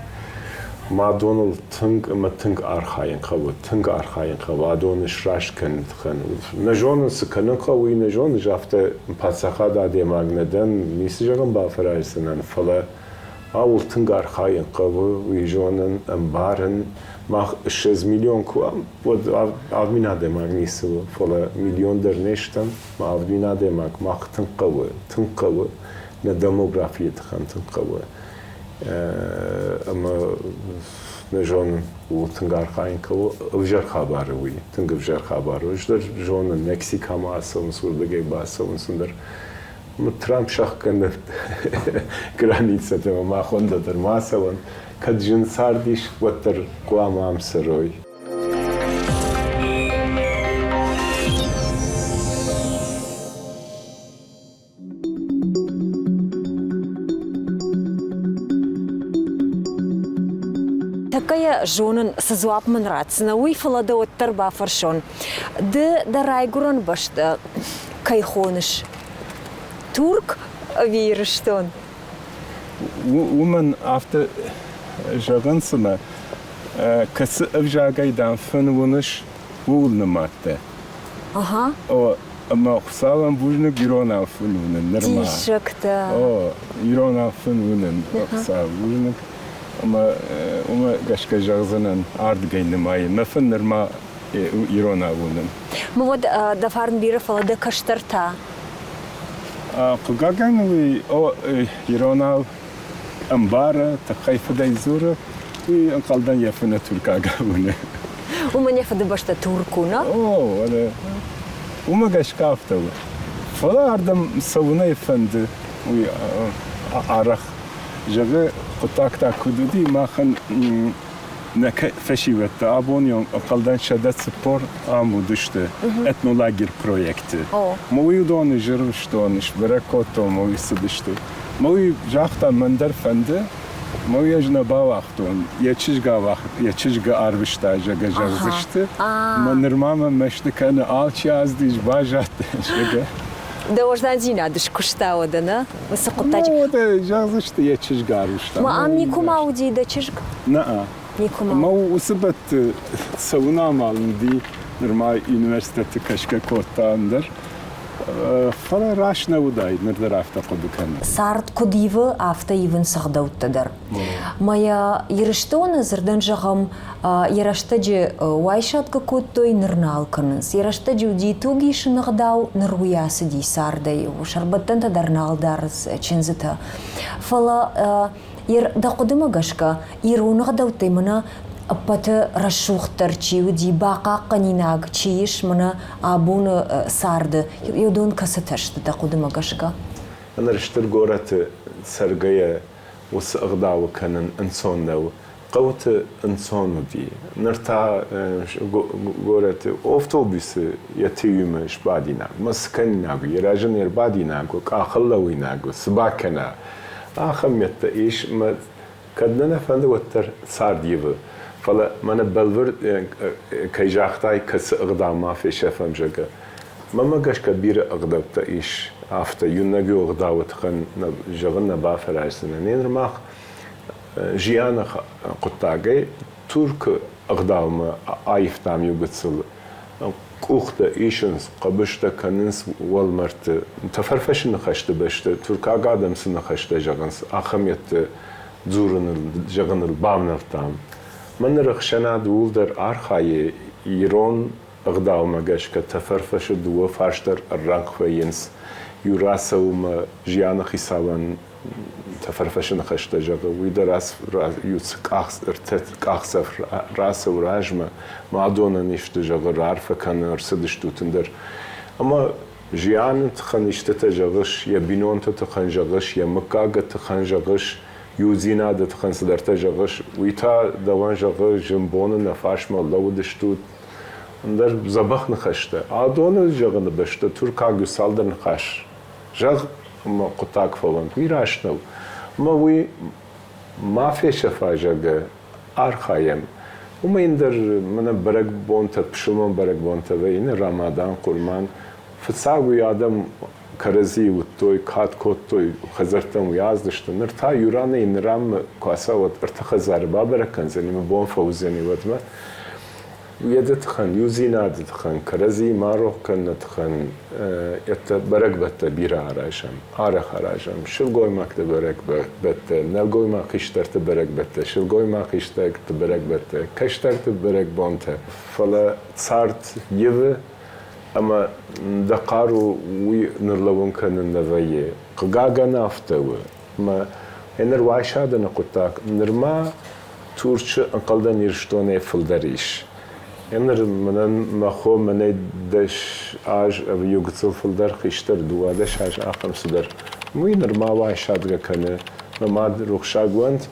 Мадоныл тынг ӕмӕ тынг архайын хъӕуы, тынг архайын хъӕуы адоны сраст кӕныны тыххӕн. Нӕ зонын, цы кӕнын хъӕуы, уый нӕ зонын, афтӕ паддзахады адӕймаг нӕ дӕн, ницы зӕгъын бафӕраздзынӕн, фӕлӕ Ауыл тынг архайын хъӕуы, уый зонын, ӕмбарын. Мах 20 миллион куы уӕм, уӕд 7000 адӕймаг ницы у, фӕлӕ миллион дӕр не стӕм, ма 7000 адӕймаг мах тынг хъӕуы, тынг хъӕуы, нӕ демографийы тыххӕн тынг хъӕуы. Ӕмӕ нӕ зонын, ууыл тынг архайын хъӕуы. Ӕвзӕр хабар у уый, тынг ӕвзӕр хабар у. Ӕз дӕр зонын, Мексикӕмӕ ацӕуынц, уырдыгӕй бацӕуынц ӕндӕр. Трамп сӕхгӕны границӕтӕ ӕмӕ махуӕндӕ дӕр ма цӕуӕн. Кӕд зын цард ис, уӕддӕр хъуамӕ ам цӕрой. Тӕккӕ йӕ зонын, цы дзуапп мын ратдзынӕ, уый, фӕлӕ дӕ уӕддӕр бафӕрсон. Ды дӕ райгуырӕн бӕстӕ кӕй хоныс? Турк ӕви Ирыстон? Уымӕн афтӕ зӕгъын, цымӕ, кӕцы ӕвзагӕй дам фын уыныс, ууыл нымадтӕ. Ага. О, ӕмӕ Хуыцауӕн бузныг иронау фын уынын нырма. Диссӕгтӕ. О, иронау фын уынын, Хуыцау бузныг. Ӕмӕ уымӕ гӕсгӕ зӕгъдзынӕн, ардыгӕй нымайын. Мӕ фын нырма иронау уынын. Мӕ уӕд дӕ фарн бирӕ, фӕлӕ дӕ кӕстӕртӕ? Хъыгагӕн, уый иронау ӕмбары, тыххӕй фыдӕй дзуры, уый ӕнхъӕлдӕн йӕ фыны туркаг уыны. Уымӕн йӕ фыдыбӕстӕ Турк у, нӕ? О, уымӕ гӕсгӕ афтӕ у. Фӕлӕ ардӕм цӕуынӕй фӕнды, уый арӕх зӕгъы, хъуыддаг та куыд уыди, махӕн нӕ фӕсивӕдтӕ абон ӕнхъӕлдӕн 140 ам уыдысты этнолагерь проекты. Мӕ уый уыдоны зырвыстон, сбӕрӕг кодтон, мӕ уый цыдысты. Мӕ уый загъта, мӕн дӕр фӕнды, мӕ уый ӕз нӕ бауагътон, йӕ чызг йӕ чызгы арвыста, зӕгъгӕ, зӕгъдзысты. Мӕ нырма мӕ мӕсты кӕны, алчи аздис, баззадтӕн, зӕгъгӕ. Дӕ уӕздандзинад скуыста уӕдӕ, нӕ? Уыцы хъуыддаджы. Уӕдӕ зӕгъдзысты, йӕ чызг арвыста. Ма ам никуыма уыди дӕ чызг? Нӕ. Никуыма. Ӕмӕ уыцы бӕтты цӕуын амал уыди, нырма университеты кӕсгӕ кодта ӕндӕр. Фӕлӕ раст нӕ уыдаид, ныр дӕр афтӕ хъуыды кӕнын. Цард куыд ивы, афтӕ ивынц ӕгъдӕуттӕ дӕр. Мӕ Ирыстоны дзырдӕн зӕгъӕм, йӕ рӕстӕджы уайсадгӕ кодтой, ныр нал кӕнынц. Йӕ рӕстӕджы уыди туг исыны ӕгъдау, ныр уый ацыди цардӕй. Сӕрбӕттӕнтӕ дӕр нал дарынц чындзытӕ. Фӕлӕ дӕ хъуыдымӕ гӕсгӕ, ирон ӕгъдӕуттӕй мӕнӕ ӕппӕты рӕсугъддӕр чи уыди, бахъахъхъӕнинаг чи ис мӕнӕ абоны царды, уыдон кӕцытӕ сты дӕ хъуыдымӕ гӕсгӕ? Ныр стыр горӕты цӕргӕйӕ уыцы ӕгъдауы кӕнын ӕнцон нӕу. Хъӕуты ӕнцон уыди. Ныр та горӕты автобусы йӕ тиуимӕ сбадинаг, мӕ цы кӕнинаг у, йӕ разы не рбадинаг у, къахыл лӕууинаг у, цы бакӕна. Ахӕм мӕттӕ ис, мӕ кӕд нӕ нӕ фӕнды, уӕддӕр цард ивы. Фӕлӕ мӕнӕ бӕлвырд кӕй загътай, кӕцы ӕгъдау ма фесӕфӕм, зӕгъгӕ. Мӕнмӕ гӕсгӕ бирӕ ӕгъдӕуттӕ ис афтӕ, иунӕг иу ӕгъдауы тыххӕн зӕгъын нӕ бафӕраздзынӕн. Ныр мах зианы хъуыддагӕй Туркы ӕгъдаумӕ аивтам иу гыццыл. Къухтӕ исынц, хъӕбыстӕ кӕнынц уӕлмӕрдты. Тӕфӕрфӕсы ныхӕсты бӕсты туркаг адӕм цы ныхӕстӕ зӕгъынц, ахӕм йедты дзурыныл, зӕгъыныл бавнӕлдтам. Мӕн ныр ӕхсӕнад ууыл дӕр архайы ирон ӕгъдаумӕ гӕсгӕ тӕфӕрфӕсы дыууӕ фарс дӕр ӕррӕнхъ вӕййынц. Иу рацӕуы мӕ зианы хицауӕн тӕфӕрфӕсы ныхӕстӕ зӕгъы, уый дӕр иу ӕртӕ къахдзӕф рацӕуы размӕ, мӕ адонӕн исты зӕгъы, раарфӕ кӕны, ӕрцыдыстут ӕндӕр. Ӕмӕ зианы тыххӕн истытӕ зӕгъыс, йӕ бинонты тыххӕн зӕгъыс, йӕ мыггагы тыххӕн зӕгъыс, иудзинады тыххӕн цыдӕртӕ зӕгъыс, уый та дӕуӕн зӕгъы, зын боны нӕ фарсмӕ лӕууыдыстут, ӕндӕр дзӕбӕх ныхӕстӕ. Адоны зӕгъыны бӕсты туркаг иу цалдӕр ныхас зӕгъ ӕмӕ хъуыддаг фӕуӕнт, уый раст нӕу. Ӕмӕ уый ма фесӕфа, зӕгъгӕ, архайӕм. Уымӕй ӕндӕр мӕнӕ бӕрӕгбонтӕ, пысылмон бӕрӕгбонтӕ вӕййы, Рамадан, Хъуырман. Фыццаг уый адӕм кӕрӕдзийы уыдтой, кад кодтой, хӕдзӕрттӕм уый аздысты. Ныр та иу ранӕй иннӕ ранмӕ куы ацӕуӕд, ӕртӕ хӕдзары бабӕрӕг кӕндзӕни, мӕ бон фӕуыдзӕни уӕдмӕ. Йеды тыххӕн, иудзинады тыххӕн, кӕрӕдзийы ма рох кӕныны тыххӕн йедтӕ бӕрӕгбӕттӕ бирӕ аразӕм, арӕх аразӕм. Сылгоймӕгты бӕрӕгбӕттӕ, нӕлгоймаг хистӕрты бӕрӕгбӕттӕ, сылгоймаг хистӕрты бӕрӕгбӕттӕ, кӕстӕрты бӕрӕгбонтӕ. Фӕлӕ цард ивы ӕмӕ дӕ хъару уый нырлӕууын кӕнын нӕ вӕййы. Хъыгагӕн афтӕ у, ӕмӕ ныр уайсадыны хъуыддаг нырма Турчы ӕнхъӕлдӕн Ирыстонӕй фылдӕр ис. Ныр мӕнӕн мӕ хо мӕнӕй 10 аз ӕви иу гыццыл фылдӕр хистӕр, 12 аз ахӕм цыдӕр. Уый нырма уайсадгӕ кӕны. Мӕ мад рухсаг уӕнт,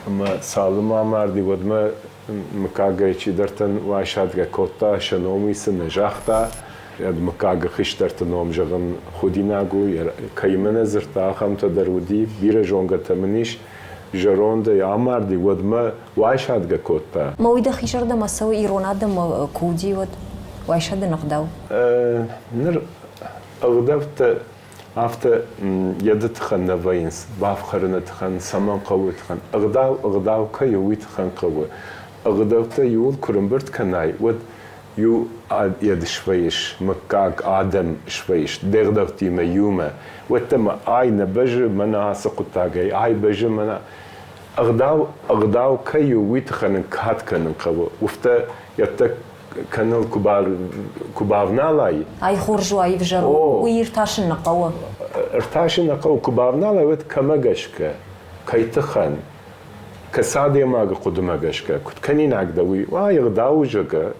ӕмӕ цалынмӕ амарди, уӕдмӕ мыггагӕй чидӕртӕн уайсадгӕ кодта, сӕ ном уый сын нӕ загъта. Мыггагы хистӕрты ном зӕгъын худинаг у, кӕимӕ нӕ дзырдта, ахӕмтӕ дӕр уыди, бирӕ зонгӕтӕ мын ис. Зӕрондӕй амарди, уӕдмӕ уайсадгӕ кодта. Ма уый дӕхи зӕрдӕмӕ цӕуы ирон адӕммӕ куы уыди, уӕд уайсадын ӕгъдау? Ныр ӕгъдӕуттӕ афтӕ йӕды тыххӕн нӕ вӕййынц, бафхӕрыны тыххӕн, цӕмӕн хъӕуы тыххӕн. Ӕгъдау ӕгъдау кӕй у, уый тыххӕн хъӕуы. Ӕгъдӕуттӕ иуыл куы рымбырд кӕнай, уӕд иу йӕд свӕййыс, мыггаг, адӕм свӕййыс, де гъдӕуттимӕ иумӕ. Уӕдта мӕ ай нӕ бӕззы мӕнӕ ацы хъуыддагӕй, ай бӕззы мӕнӕ. Ӕгъдау ӕгъдау кӕй у, уый тыххӕн ын кад кӕнын хъӕуы. Уфтӕ йӕдтӕ кӕныл куы бавналай. Ай хорз у, ай ӕвзӕр у, уый иртасын нӕ хъӕуы. Иртасын нӕ хъӕуы, куы бавналай, уӕд кӕмӕ гӕсгӕ, кӕй тыххӕн, кӕцы адӕймагы хъуыдымӕ гӕсгӕ, куыд кӕнинаг дӕ, уый, ай ӕгъдауы зӕгъгӕ,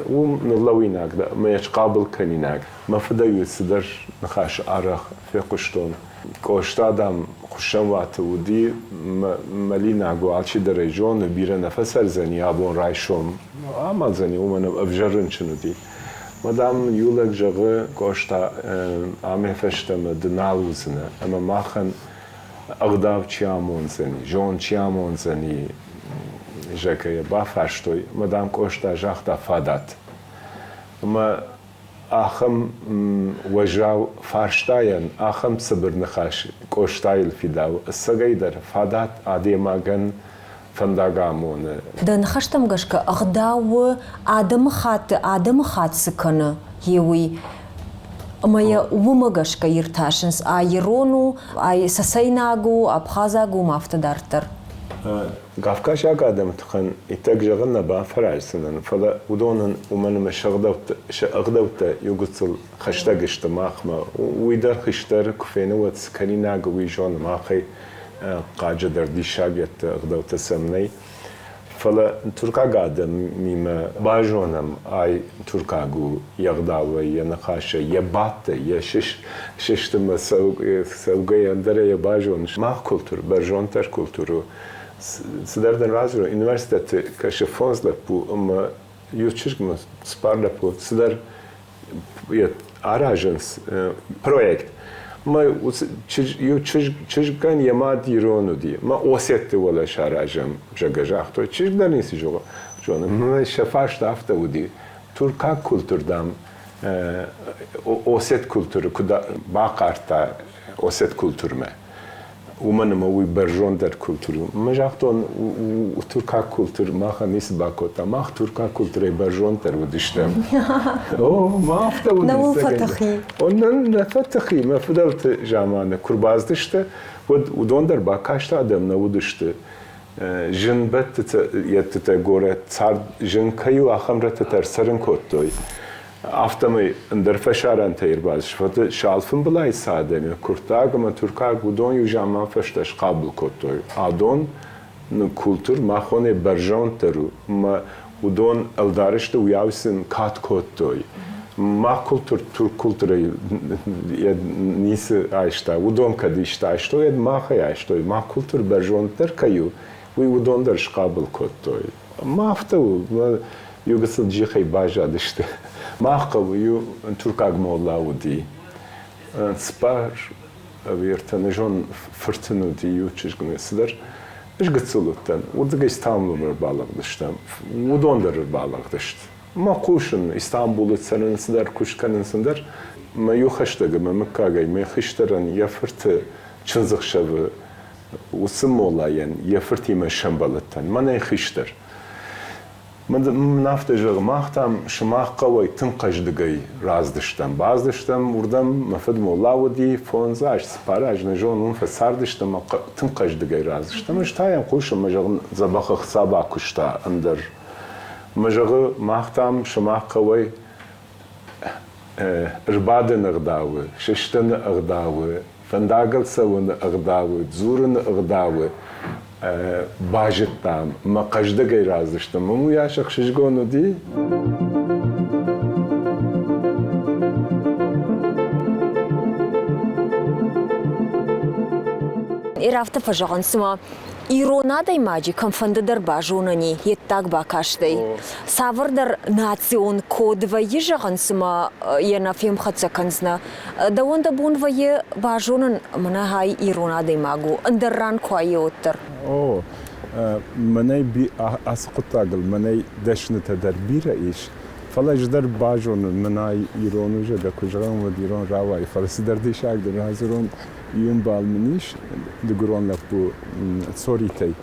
уым ныллӕуинаг дӕ ӕмӕ йӕ схъабыл кӕнинаг. Мӕ фыдӕй цыдӕр ныхас арӕх фехъуыстон. Къоста, дам, хуыссӕнуаты уыди, мӕлинаг у, алчидӕр ӕй зоны, бирӕ нӕ фӕцӕрдзӕни абон райсом, амӕлдзӕни, уымӕн ӕвзӕр рынчын уыди. Мӕ, дам, иу лӕг зӕгъы, Къоста, амӕй фӕстӕмӕ ды нал уыдзынӕ, ӕмӕ махӕн ӕгъдау чи амондзӕни, зонд чи амондзӕни, зӕгъгӕ йӕ бафарстой. Мӕ, дам, Къоста загъта фадат. Ӕмӕ ахӕм уӕззау фарстайӕн ахӕм цыбыр ныхас Къостайыл фидауы. Ӕцӕгӕйдӕр фадат адӕймагӕн фӕндаг амоны. Дӕ ныхӕстӕм гӕсгӕ ӕгъдау у адӕмыхатты адӕмыхатт цы кӕны, йе уый. Ӕмӕ йӕ уымӕ гӕсгӕ иртасынц, ай ирон у, ай цӕцӕйнаг у, абхазаг у ӕмӕ афтӕ дарддӕр. Кавказаг адӕмы тыххӕн иттӕг зӕгъын нӕ бафӕраздзынӕн, фӕлӕ уыдонӕн уымӕн ӕмӕ сӕ ӕгъдӕуттӕ иугуыццыл хӕстӕг сты махмӕ. Уый дӕр хистӕр куы фены, уӕд цы кӕнинаг у, уый зоны. Махӕй хъаджыдӕр диссаг йедты ӕгъдӕуттӕ сӕм нӕй. Фӕлӕ туркаг адӕмимӕ базонӕм, ай туркаг у йе гъдауӕй, йӕ ныхасӕй, йӕ бадтӕй, йӕ сыстымӕ цӕугӕйӕ ӕндӕрӕй йӕ базоныс. Мах культур, бӕрзонддӕр культур у. Цыдӕр дын радзурон, университеты кӕсы фондз лӕппу ӕмӕ иу чызгмӕ цыппар лӕппу цыдӕр аразынц проект. Мӕ иу чызгӕн йӕ мад ирон уыди. Мӕ осетты уӕлӕ саразӕм, зӕгъгӕ, загътой. Чызг дӕр ницы зоны. Мӕ сӕ фарст афтӕ уыди. Туркаг культур, дам, осет культуры куыд бахъардта осет культурмӕ. Уымӕн ӕмӕ уый бӕрзонддӕр культур у. Мӕ загътон, туркаг культур махӕн ницы бакодта. Мах туркаг культурӕй бӕрзонддӕр уыдыстӕм. О, ма афтӕ уыди. Нӕуыл фӕтыхи? О, нӕ фӕтыхи. Мӕ фыдӕлты заманы куы рбацыдысты, уӕд уыдон дӕр бакаст адӕм нӕ уыдысты. Зынбӕттытӕ йедтытӕ горӕт цард зын кӕй у, ахӕм рӕттӕ ӕрцӕрын кодтой. Афтӕмӕй ӕндӕр фӕсарӕнтӕй ӕрбацыд сӕ алфымбылай цы адӕм куырттаг ӕмӕ туркаг, уыдон иу заман фӕстӕ схъабыл кодтой. Адон культур махонӕй бӕрзонддӕр у, ӕмӕ уыдон ӕлдар сты, уыйау сын кад кодтой. Мах культур турк культурӕй ницы айста, уыдон кӕд исты айстой, уӕд махӕй айстой. Мах культур бӕрзонддӕр кӕй у, уый уыдон дӕр схъабыл кодтой. Ма афтӕ у, иу гыццыл джихӕй баззадысты. Мах хъӕуы иу туркаг молла уыди. Цыппар ӕви ӕртӕнызон фырт ын уыди иу чызг цыдӕр. Ӕз гыццыл уыдтӕн. Уырдыгӕй Стамбулмӕ ӕрбалыгъдыстӕм. Уыдон дӕр ӕрбалыгъдысты. Мӕ хъусын, Истамбулы цӕрын цыдӕр куыст кӕнын цыдӕр. Мӕ иу хӕстӕг ӕмӕ мыггагӕй мӕ хистӕрӕн йӕ фырты чындзыхсӕвы уыцы моллайӕн йӕ фыртимӕ сӕмбӕлыдтӕн. Мӕнӕй хистӕр. Мын афтӕ зӕгъы, мах, дам, сымах хъӕуӕй тынг хъӕздыгӕй раздыстӕм. Баздыстӕм уырдӕм, мӕ фыд молла уыди, фондз аз, цыппар аз, нӕ зонын, уым фӕцардыстӕм ӕмӕ тынг хъӕздыгӕй раздыстӕм. Ӕз та йӕм хъусын, мӕ зӕгъын, дзӕбӕх ӕхца бакуыста ӕндӕр. Мӕ зӕгъы, мах, дам, сымах хъӕуӕй ӕрбадыны ӕгъдауы, сыстыны ӕгъдауы, фӕндагыл цӕуыны ӕгъдауы, дзурыны ӕгъдауы базыдтам, мӕ хъӕздыгӕй раздзыстӕм. Уым уыйас ӕхсызгон уыди. Ир афтӕ фӕзӕгъынц, цыма ирон адӕймаджы кӕмфӕнды дӕр базонӕн и йе ддаг бакастӕй. Цавӕрдӕр национ код вӕййы, зӕгъын, цыма йӕ нӕ фемхӕццӕ кӕндзынӕ. Дӕуӕн дӕ бон вӕййы базонын, мӕнӕ хай ирон адӕймаг у, ӕндӕр ран куы аййы, уӕддӕр. О, мӕнӕй ацы хъуыддагыл мӕнӕй дӕснытӕ дӕр бирӕ ис. Фӕлӕ ӕз дӕр базонын, мӕнӕй ирон у, зӕгъгӕ, куы зӕгъӕм, уӕд ирон рауайы. Фӕлӕ цыдӕр диссаг дын радзурон, иу ӕмбал мын ис, дыгурон лӕппу Цоритӕй.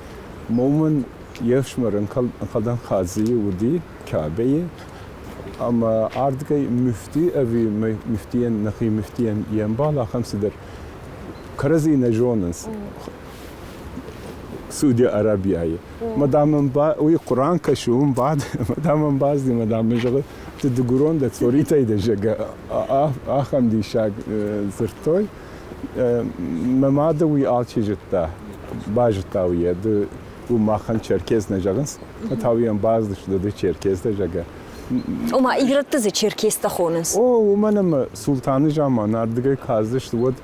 Мӕ уымӕн йе фсымӕр ӕнхъӕлдӕн Хадзыйы уыди Кабейы, ӕмӕ ардыгӕй муфти ӕви муфтийӕн, нӕхи муфтийӕн йе мбал ахӕм цыдӕр кӕрӕдзи нӕ зонынц Сауди Арабияйы. Мадам уый Хъуыран кӕсы, уым бады, мадам ӕмбазди, мадам ын зӕгъы, ты дыгурон дӕ цоритӕй дӕ, зӕгъгӕ, ахӕм диссаг дзырдтой. Мӕ мады уый алчи зыдта, базыдта уый йӕ, ды уым махӕн черкес нӕ зӕгъынц, та уый ӕмбардзысты, ды черкес дӕ, зӕгъгӕ. Ома ирӕтты дзы черкестӕ хонынц? О, уымӕн ӕмӕ султаны заман ардыгӕй каздысты, уӕд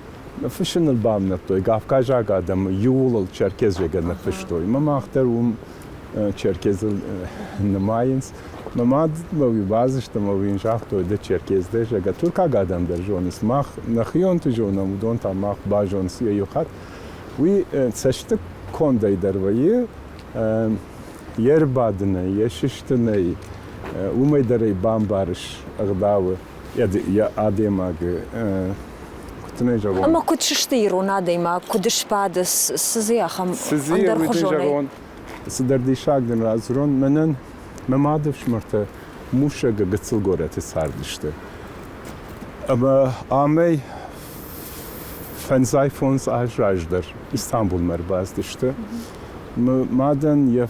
фыссыныл бамнӕдтой, кавказаг адӕмы иууыл черкес зӕгъгӕ ныффыстой. Мӕ мах дӕр уым черкезыл нымайынц. Мӕ мад мӕ уый базыдта ӕмӕ уый йын загътой, ды черкес дӕ, зӕгъгӕ. Туркаг адӕм дӕр зонынц. Мах нӕхионты зонӕм, уыдон та мах базонынц йӕ иу хатт. Уый цӕсты кондӕй дӕр вӕййы, йе рбадынӕй, йӕ сыстынӕй, уымӕй дӕр ӕй бамбарыс ӕгъдауы йӕ адӕймагы куыд зӕгъон. Ӕмӕ куыд сысты ирон адӕймаг, куыд сбады, цы дзы ахӕм ӕндӕрхуызонӕй? Цыдӕр диссаг дын радзурон, мӕнӕн мӕ мады фсымӕртӕ Мусӕгы гыццыл горӕты цардысты. Ӕмӕ амӕй фӕндзай фондз аз раздӕр Истанбулмӕ ӕрбацыдысты. Мӕ мадӕн йӕ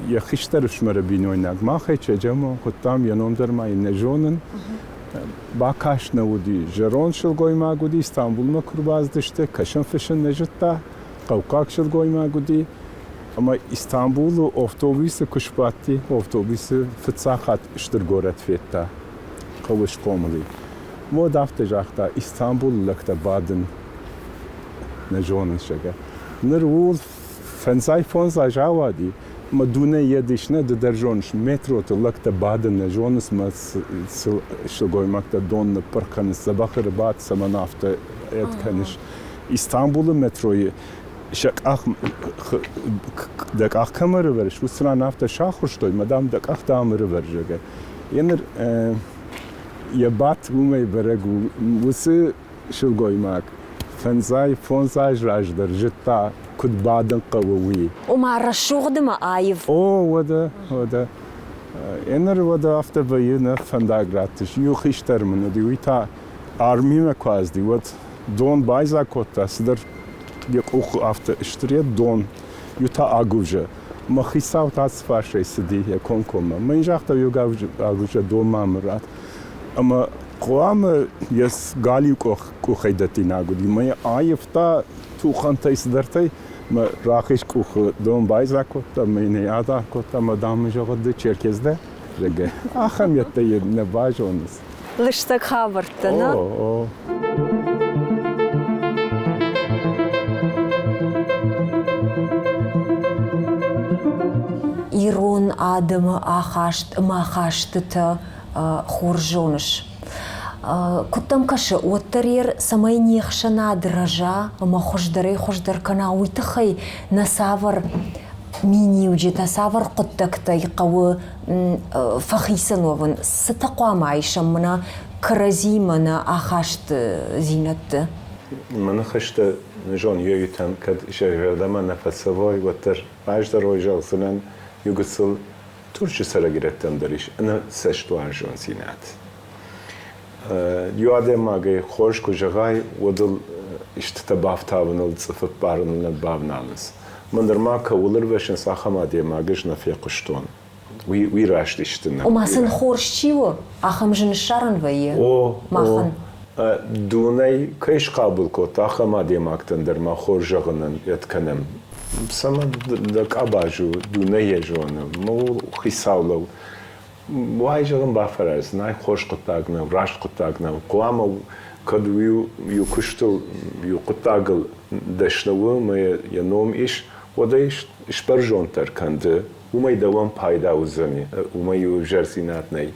йӕ хистӕр ӕфсымӕры бинойнаг махӕй Чеджемӕ хуыдтам, йӕ ном дӕр ма йын нӕ зонын. Бакаст нӕ уыди. Зӕронд сылгоймаг уыди, Стамбулмӕ куы рбацыдысты, кӕсын-фыссын нӕ зыдта, хъӕуккаг сылгоймаг уыди. Ӕмӕ Истанбулы автобусы куы сбадти, автобусы фыццаг хатт стыр горӕт федта, хъӕуы схъомыл и. Мод афтӕ загъта, Истанбулы лӕгтӕ бадын нӕ зонынц, зӕгъгӕ. Ныр ууыл фӕндзай фондз аз ауади, мӕ дуне йед ис, нӕ ды дӕр зоныс, метроты лӕгтӕ бадын нӕ зонынц, мӕ сылгоймӕгтӕ дон ныппырх кӕнынц, дзӕбӕх ӕрбад, цӕмӕн афтӕ ед кӕныс. Истанбулы метройы сӕ къах дӕ къах кӕм ӕрӕвӕрыс, уыцы ран афтӕ сахуырстой, мӕ дам дӕ къӕхтӕ ам ӕрӕвӕр, зӕгъгӕ. Еныр йӕ бадт уымӕй бӕрӕг у, уыцы сылгоймаг фӕндзай фондз аз раздӕр зыдта, куыд бадын хъӕуы, уый. Ома рӕсугъд ӕмӕ аив. О, уӕдӕ, уӕдӕ. Еныр уӕдӕ афтӕ вӕййы, нӕ фӕндаг раттыс. Иу хистӕр мын уыди, уый та армимӕ куы азди, уӕд дон байдзаг кодта, цыдӕр йӕ къухы афтӕ стыр дон, иу та агуывзӕ. Мӕ хицау та ацы фарсӕй цыди йӕ комкоммӕ. Мӕ йын загъта, иу агуывзӕ дон ма мын ратт. Ӕмӕ хъуамӕ йӕ галиу къухӕй дӕттинаг уыди. Мӕ йӕ аивта тухӕнтӕй цыдӕртӕй. Мӕ рахиз къухы дон байдзаг кодта, мӕ йын ӕй адаргъ кодта, мӕ дам мын зӕгъы, ды черкес дӕ, зӕгъгӕ. Ахӕм йедтӕ йын нӕ базонынц. Лыстӕг хабӕрттӕ, нӕ? О, о. Ирон адӕмы ахаст ӕмӕ ахастытӕ хорз зоныс. Куыд дӕм кӕсы, уӕддӕр ер цӕмӕй не хсӕнад рӕза ӕмӕ хуыздӕрӕй-хуыздӕр кӕна, уый тыххӕй нӕ цавӕр миниуджытӕ, цавӕр хъуыддӕгтӕй хъӕуы фӕхицӕн уӕвын? Цытӕ хъуамӕ айсӕм мӕнӕ кӕрӕдзимӕ нӕ ахастдзинӕдты? Мӕ ныхӕстӕ зон йӕ кӕд сӕ зӕрдӕмӕ нӕ фӕцӕуой, уӕддӕр раздӕр ой зӕгъдзынӕн иу гыццыл. Турчы цӕрӕг ирӕттӕм дӕр ис ӕнӕ цӕстуарзондзинад. Иу адӕймагӕй хорз куы зӕгъай, уӕд ыл истытӕ бафтауыныл, цъыф ӕппарыныл нӕ бавналынц. Мӕн нырма кӕуыл ӕрвӕссынц, ахӕм адӕймаг ӕз нӕ фехъуыстон. Уый раст исты нӕ. Ома сын хорз чи у, ахӕм зын ссарӕн вӕййы О, махӕн. О. Дунӕй кӕй схъабыл кодта, ахӕм адӕймӕгтӕн дӕр ма хорз зӕгъынӕн йед кӕнӕм. Цӕмӕн дӕ къабаз у, дунӕ йӕ зоны, мыл хицау лӕу. Уай зӕгъын бафӕраз, нӕй хорз хъуыддаг нӕу, раст хъуыддаг нӕу. Хъуамӕ кӕд иу куыстыл, иу хъуыддагыл дӕсны у ӕмӕ йӕ ном ис, уӕд ӕй сбӕрзонддӕр кӕн ды. Уымӕй дӕуӕн пайда уыдзӕни, уымӕй иу ӕвзӕрдзинад нӕй.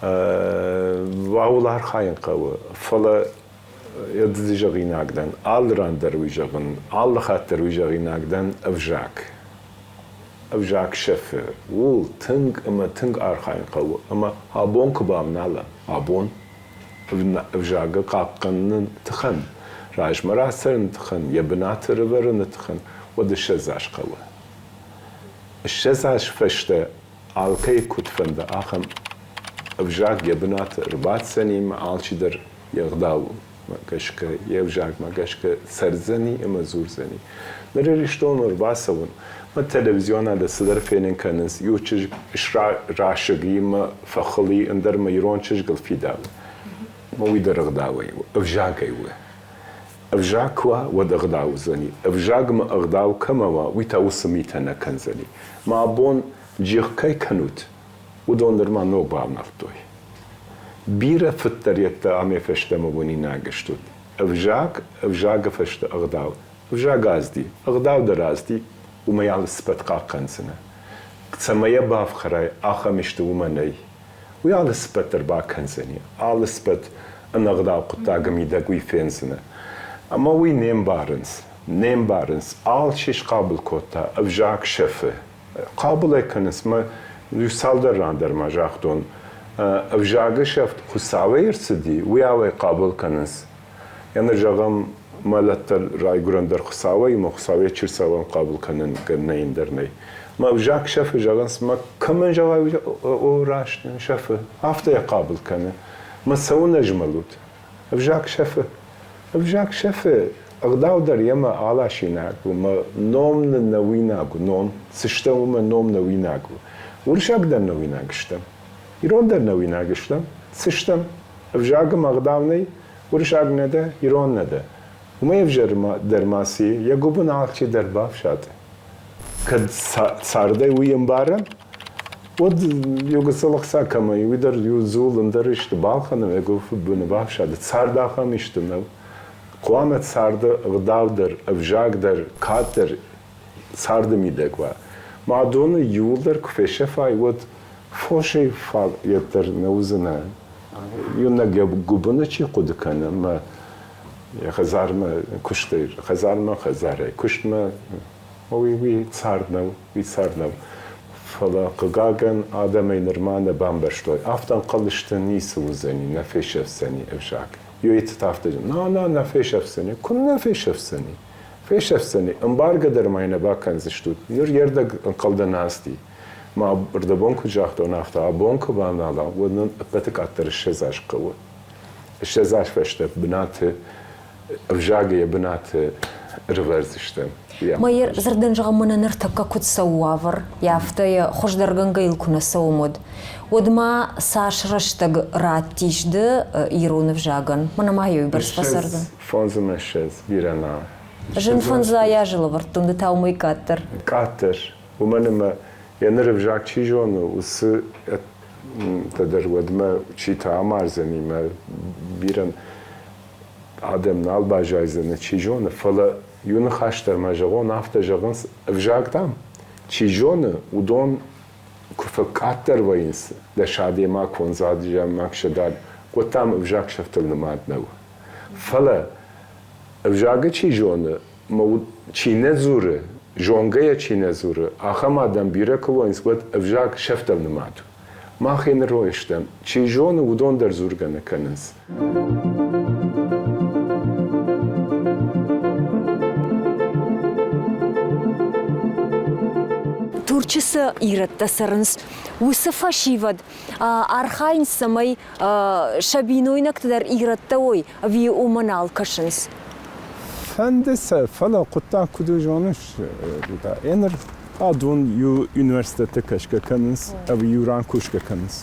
Уӕуыл архайын хъӕуы, фӕлӕ ӕз зӕгъинаг дӕн, алы ран дӕр уый зӕгъын, алы хатт дӕр уый зӕгъинаг дӕн ӕвзаг. Ӕвзаг сӕфы, ууыл тынг ӕмӕ тынг архайын хъӕуы. Ӕмӕ абон куы бавналӕм, абон ӕвзагы хъахъхъӕныны тыхӕн, размӕ рацӕрыны тыхӕн, йӕ бынаты ӕрӕвӕрыны тыхӕн, уӕд 20 аз хъӕуы. 20 аз фӕстӕ алкӕй куыд фӕнды, ахӕм ӕвзаг йӕ бынаты ӕрбаддзӕни ӕмӕ алчидӕр йе гъдаумӕ гӕсгӕ, йе взагмӕ гӕсгӕ цӕрдзӕни ӕмӕ дзурдзӕни. Ныр Ирыстонмӕ ӕрбацӕуын, мӕ телевизионады цыдӕр фенын кӕнынц, иу чызг срасыг и мӕ фӕхыл и, ӕндӕр мӕ ирон чызгыл фидауы. Мӕ уый дӕр ӕгъдауӕй у, ӕвзагӕй у. Ӕвзаг куы уа, уӕд ӕгъдау уыдзӕни. Ӕвзагмӕ ӕгъдау кӕмӕ уа, уый та уыцы митӕ нӕ кӕндзӕни. Мӕ абон джих кӕй кӕнут, уыдон нырма ног бавнӕлдтой. Бирӕ фыддӕр йедтӕ амӕй фӕстӕмӕ уынинаг стут. Ӕвзаг, ӕвзагы фӕстӕ ӕгъдау. Ӕвзаг азди, ӕгъдау дӕр азди, уымӕй алцыппӕт хъахъхъӕндзынӕ. Цӕмӕй йӕ бафхӕрай, ахӕм исты уымӕ нӕй. Уый алцыппӕт дӕр бакӕндзӕни, алцыппӕт ӕнӕгъдау хъуыддагы мидӕг уый фендзынӕ. Ӕмӕ уый не мбарынц, не мбарынц. Алчи схъабыл кодта, ӕвзаг сӕфы. Хъабыл ӕй кӕнынц, мӕ иу цалдӕр ран дӕр ма загътон, ӕвзагы сӕфт Хуыцауӕй ӕрцыди, уыйау ӕй хъабыл кӕнынц. Ӕнӕ зӕгъӕм, мӕлӕт дӕр райгуырӕн дӕр Хуыцауӕй ӕмӕ Хуыцауӕй чи рцӕуӕн хъабыл кӕнын нӕй ӕндӕр нӕй. Мӕ ӕвзаг сӕфы, зӕгъынц, мӕ кӕмӕн зӕгъай, о, раст сӕфы, афтӕ йӕ хъабыл кӕны. Мӕ цӕуылнӕ змӕлут? Ӕвзаг сӕфы. Ӕвзаг сӕфы. Ӕгъдау дӕр йемӕ аласинаг у, мӕ ном нын нӕуинаг у, ном. Цы стӕм, уымӕ ном нӕуинаг у. Уырыссаг дӕр нӕуинаг стӕм. Ирон дӕр нӕуинаг стӕм. Цы стӕм? Ӕвзагмӕ ӕгъдау нӕй, уырыссаг нӕ дӕ, ирон нӕ дӕ. Уымӕй ӕвзӕр дӕр ма цы и, йӕ гуыбын алчи дӕр бафсады. Кӕд цардӕй уый ӕмбарӕм, уӕд иу гыццыл ӕхца кӕмӕ и, уый дӕр иу дзул ӕндӕр исты балхӕны, йӕ гуылфы быны бафсады. Цард ахӕм исты нӕу. Хъуамӕ царды ӕгъдау дӕр, ӕвзаг дӕр, кад дӕр царды мидӕг уа. Мадоны иууылдӕр куы фесӕфай, уӕд фосӕй фаг йеддӕр нӕ уыдзынӕ. Иунӕг йӕ гуыбыны чи хъуыды кӕны ӕмӕ йӕ хӕдзармӕ куыстӕй, хӕдзармӕ хӕдзарӕй куыстмӕ, уый цард нӕу, уый цард нӕу. Фӕлӕ, хъыгагӕн, адӕмӕй нырма нӕ бамбӕрстой. Афтӕ ӕнхъӕл сты, ницы уыдзӕни, нӕ фесӕфдзӕни ӕвзаг. Ёйты та афтӕ, на, на, нӕ фесӕфдзӕни. Куыннӕ фесӕфдзӕни? Фесӕфдзӕни. Ӕмбаргӕ дӕр ма йӕ нӕ бакӕндзыстут. Ныр йе рдӕг ӕнхъӕлдӕн ацыди. Ма рдӕбон куыд загътон, афтӕ абон куы бавналӕм, уӕд нын ӕппӕты къаддӕр 20 аз хъӕуы. 20 аз фӕстӕ бынаты ӕвзагы йӕ бынаты ӕрывӕрдзыстӕм. Майер, дзырдӕн зӕгъӕм, мӕнӕ ныртӕккӕ куыд цӕуы уавӕр, йӕ афтӕ йӕ хуыздӕргӕнгӕ йыл куы нӕ цӕуӕм, уӕд. Уӕд ма цас рӕстӕг раттис ды ирон ӕвзагӕн? Мӕнӕ ма йӕ уыйбӕрц фӕцӕрдзӕн. Фондз ӕмӕ ссӕдз, бирӕ нӕ. Зын фӕндзай азы лӕвӕрдтон ды та уымӕй къаддӕр. Къаддӕр. Уымӕн ӕмӕ йӕ ныр ӕвзаг чи зоны, уыцы дӕр уӕдмӕ чи та амардзӕни мӕ бирӕ адӕм нал баззайдзӕн, чи зоны, фӕлӕ иу ныхас дӕр ма зӕгъон, афтӕ зӕгъынц, ӕвзаг, дам, чи зоны, уыдон куы фӕкъаддӕр вӕййынц, дӕс адӕймаг, фондз адӕймаг, сӕдӕ, уӕд, дам, ӕвзаг сӕфтыл нымад нӕу. Фӕлӕ ӕвзагы чи зоны, мӕ уд чи нӕ дзуры, зонгӕйӕ чи нӕ дзуры, ахӕм адӕм бирӕ куы вӕййынц, уӕд ӕвзаг сӕфтыл нымад у. Мах ӕй ныррой стӕм. Чи зоны, уыдон дӕр дзургӕ нӕ кӕнынц. Турчы цы ирӕттӕ цӕрынц, уыцы фӕсивӕд архайынц, цӕмӕй сӕ бинойнӕгтӕ дӕр ирӕттӕ уой, ӕви уымӕ нал кӕсынц? Фӕнды сӕ, фӕлӕ хъуыддаг куыд у, зоныс, Ритӕ, еныр адон иу университеты кӕсгӕ кӕнынц ӕви иу ран кусгӕ кӕнынц.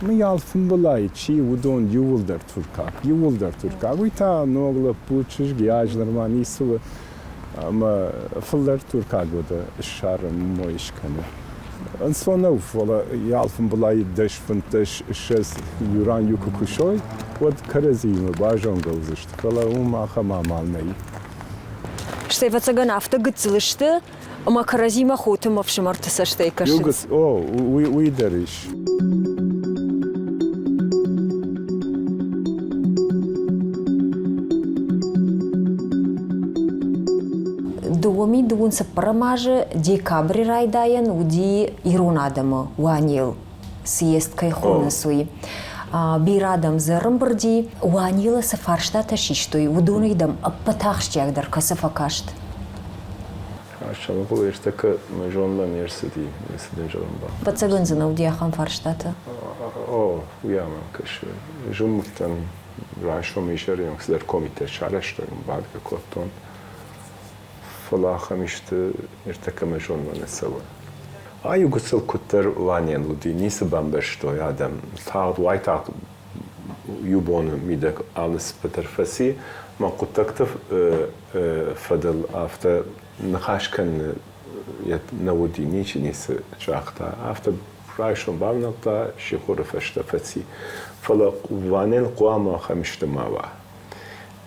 Мы алфымбылай чи, уыдон иууылдӕр туркаг, иууылдӕр туркаг. Уый та ног лӕппу, чызг, йӕ аз нырма ницы у. Ӕмӕ фылдӕр туркаг уыд ссары мой скӕны. Ӕнцон нӕу, фӕлӕ йӕ алфымбылай 10, 15, 20 иу ран иу куы кусой, уӕд кӕрӕдзиимӕ базонгӕ уыдзысты, фӕлӕ уым ахӕм амал нӕй. Стӕй, ӕвӕццӕгӕн, афтӕ гыццыл сты, ӕмӕ кӕрӕдзимӕ хоты ӕмӕ ӕфсымӕрты цӕстӕй кӕсынц. О, уый дӕр ис. 2024 азы декабры райдайӕн уыди ирон адӕмы уанел съезд кӕй хонынц, уый. Бирӕ адӕм дзы ӕрӕмбырди. Уанелы цы фарстатӕ систой, уыдонӕй дӕм ӕппӕт ахсджиагдӕр кӕцы фӕкаст? Сӕрмагонд ӕртӕккӕ мӕ зондмӕ не рцыди, цы дын зӕгъын ба. Ӕвӕццӕгӕн дзы нӕ уыди ахӕм фарстатӕ. О, уый мӕм кӕсы. Зымӕгтӕн райсом изӕры цыдӕр комитет сарӕзтон, бадгӕ кодтон. Фӕлӕ ахӕм исты ӕртӕккӕ мӕ зондмӕ нӕ цӕуы. Ай гыццыл куыддӕр Ланен уыди, ницы бамбӕрстой адӕм. Тагъд, уайтагъд иу боны мидӕг алы цыппӕтӕр фӕци, мӕ хъуыддӕгты фӕдыл афтӕ ныхас кӕныны нӕ уыди, ничи ницы загъта. Афтӕ райсом бавнӕлдта, сихоры фӕстӕ фӕци. Фӕлӕ Ванен хъуамӕ ахӕм исты ма уа.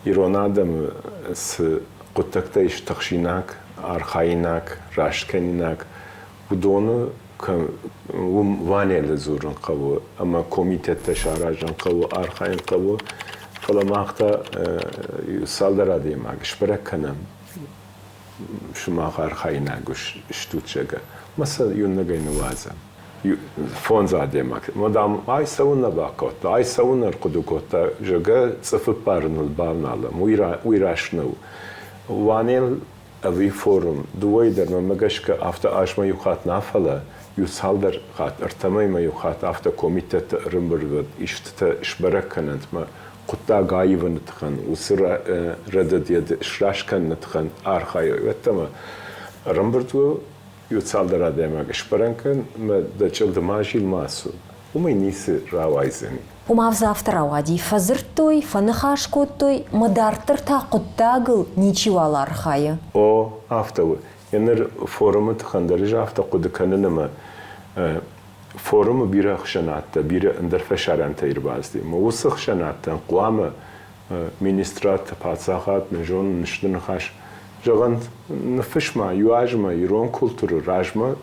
Ирон адӕмы цы хъуыддӕгтӕ ис тыхсинаг, архаинаг, расткӕнинаг, уыдоны уым Ванелы дзурын хъӕуы ӕмӕ комитеттӕ саразын хъӕуы, архайын хъӕуы. Фӕлӕ мах та цалдӕр адӕймаг сбӕрӕг кӕнӕм, сымах архаинаг стут, зӕгъгӕ. Мӕ сӕ иунӕгӕй ныууадзӕм. Фондз адӕймаг. Мӕ, дам, ай цӕуылнӕ бакодта, ай цӕуылнӕ ӕрхъуыды кодта, зӕгъгӕ, цъыфы ппарыныл бавналӕм. Уый раст нӕу. Уанел ӕви форум, дыууӕйы дӕр мӕнмӕ гӕсгӕ афтӕ азмӕ иу хатт нӕ, фӕлӕ иу цалдӕр хатт, ӕртӕмӕй ма иу хатт афтӕ комитетты ӕрӕмбырд уӕд, истытӕ сбӕрӕг кӕнӕнт мӕ хъуыддаг аивыны тыххӕн, уыцы рӕдыд йӕ сраст кӕныны тыххӕн архайой, уӕддӕмӕ ӕрӕмбырд у иу цалдӕр адӕймаг сбӕрӕг кӕн мӕ дӕ чъылдым азил ма ацу, уымӕй ницы рауайдзӕни. Уымӕ афтӕ рауади, фӕдзырдтой, фӕныхас кодтой, мӕ дарддӕр та хъуыддагыл ничиуал архайы. О, афтӕ у. Ныр форумы тыххӕн дӕр ӕз афтӕ хъуыды кӕнын ӕмӕ форумы бирӕ ӕхсӕнадтӕ, бирӕ ӕндӕр фӕсарӕнтӕ ӕрбацыди. Ӕмӕ уыцы ӕхсӕнадтӕн хъуамӕ министрадты, паддзахад, нӕ зонын, сты ныхас. Зӕгъӕн, ныффыс ма иу азмӕ ирон культуры размӕ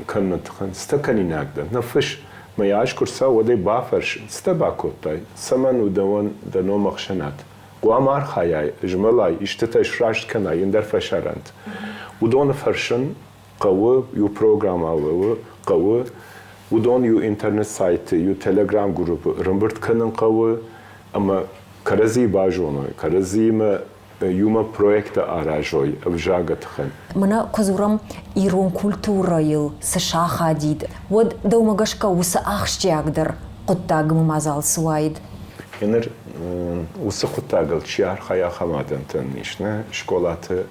кӕныны тыххӕн цытӕ кӕнинаг дӕ? Ныффыс, мӕ аз куы рцӕуа, уӕд ӕй бафӕрс, цытӕ бакодтай, цӕмӕн у дӕуӕн дӕ ном ӕхсӕнад? Хъуамӕ архайай, змӕлай, истытӕ сраст кӕнай ӕндӕр фӕсарӕнт. Уыдоны фӕрсын хъӕуы, иу программӕ хъӕуы, уыдон иу интернет-сайты, иу телеграм-группы ӕрӕмбырд кӕнын хъӕуы ӕмӕ кӕрӕдзийы базоной, кӕрӕдзиимӕ иумӕ проекттӕ аразой ӕвзагы тыххӕн. Мӕнӕ куы дзурӕм ирон культурӕйыл цы сахадид, уӕд дӕумӕ гӕсгӕ уыцы ахсджиагдӕр хъуыддагмӕ мадзал цы уаид? Ныр уыцы хъуыддагыл чи архайы, ахӕм адӕмтӕн ис, нӕ скъолаты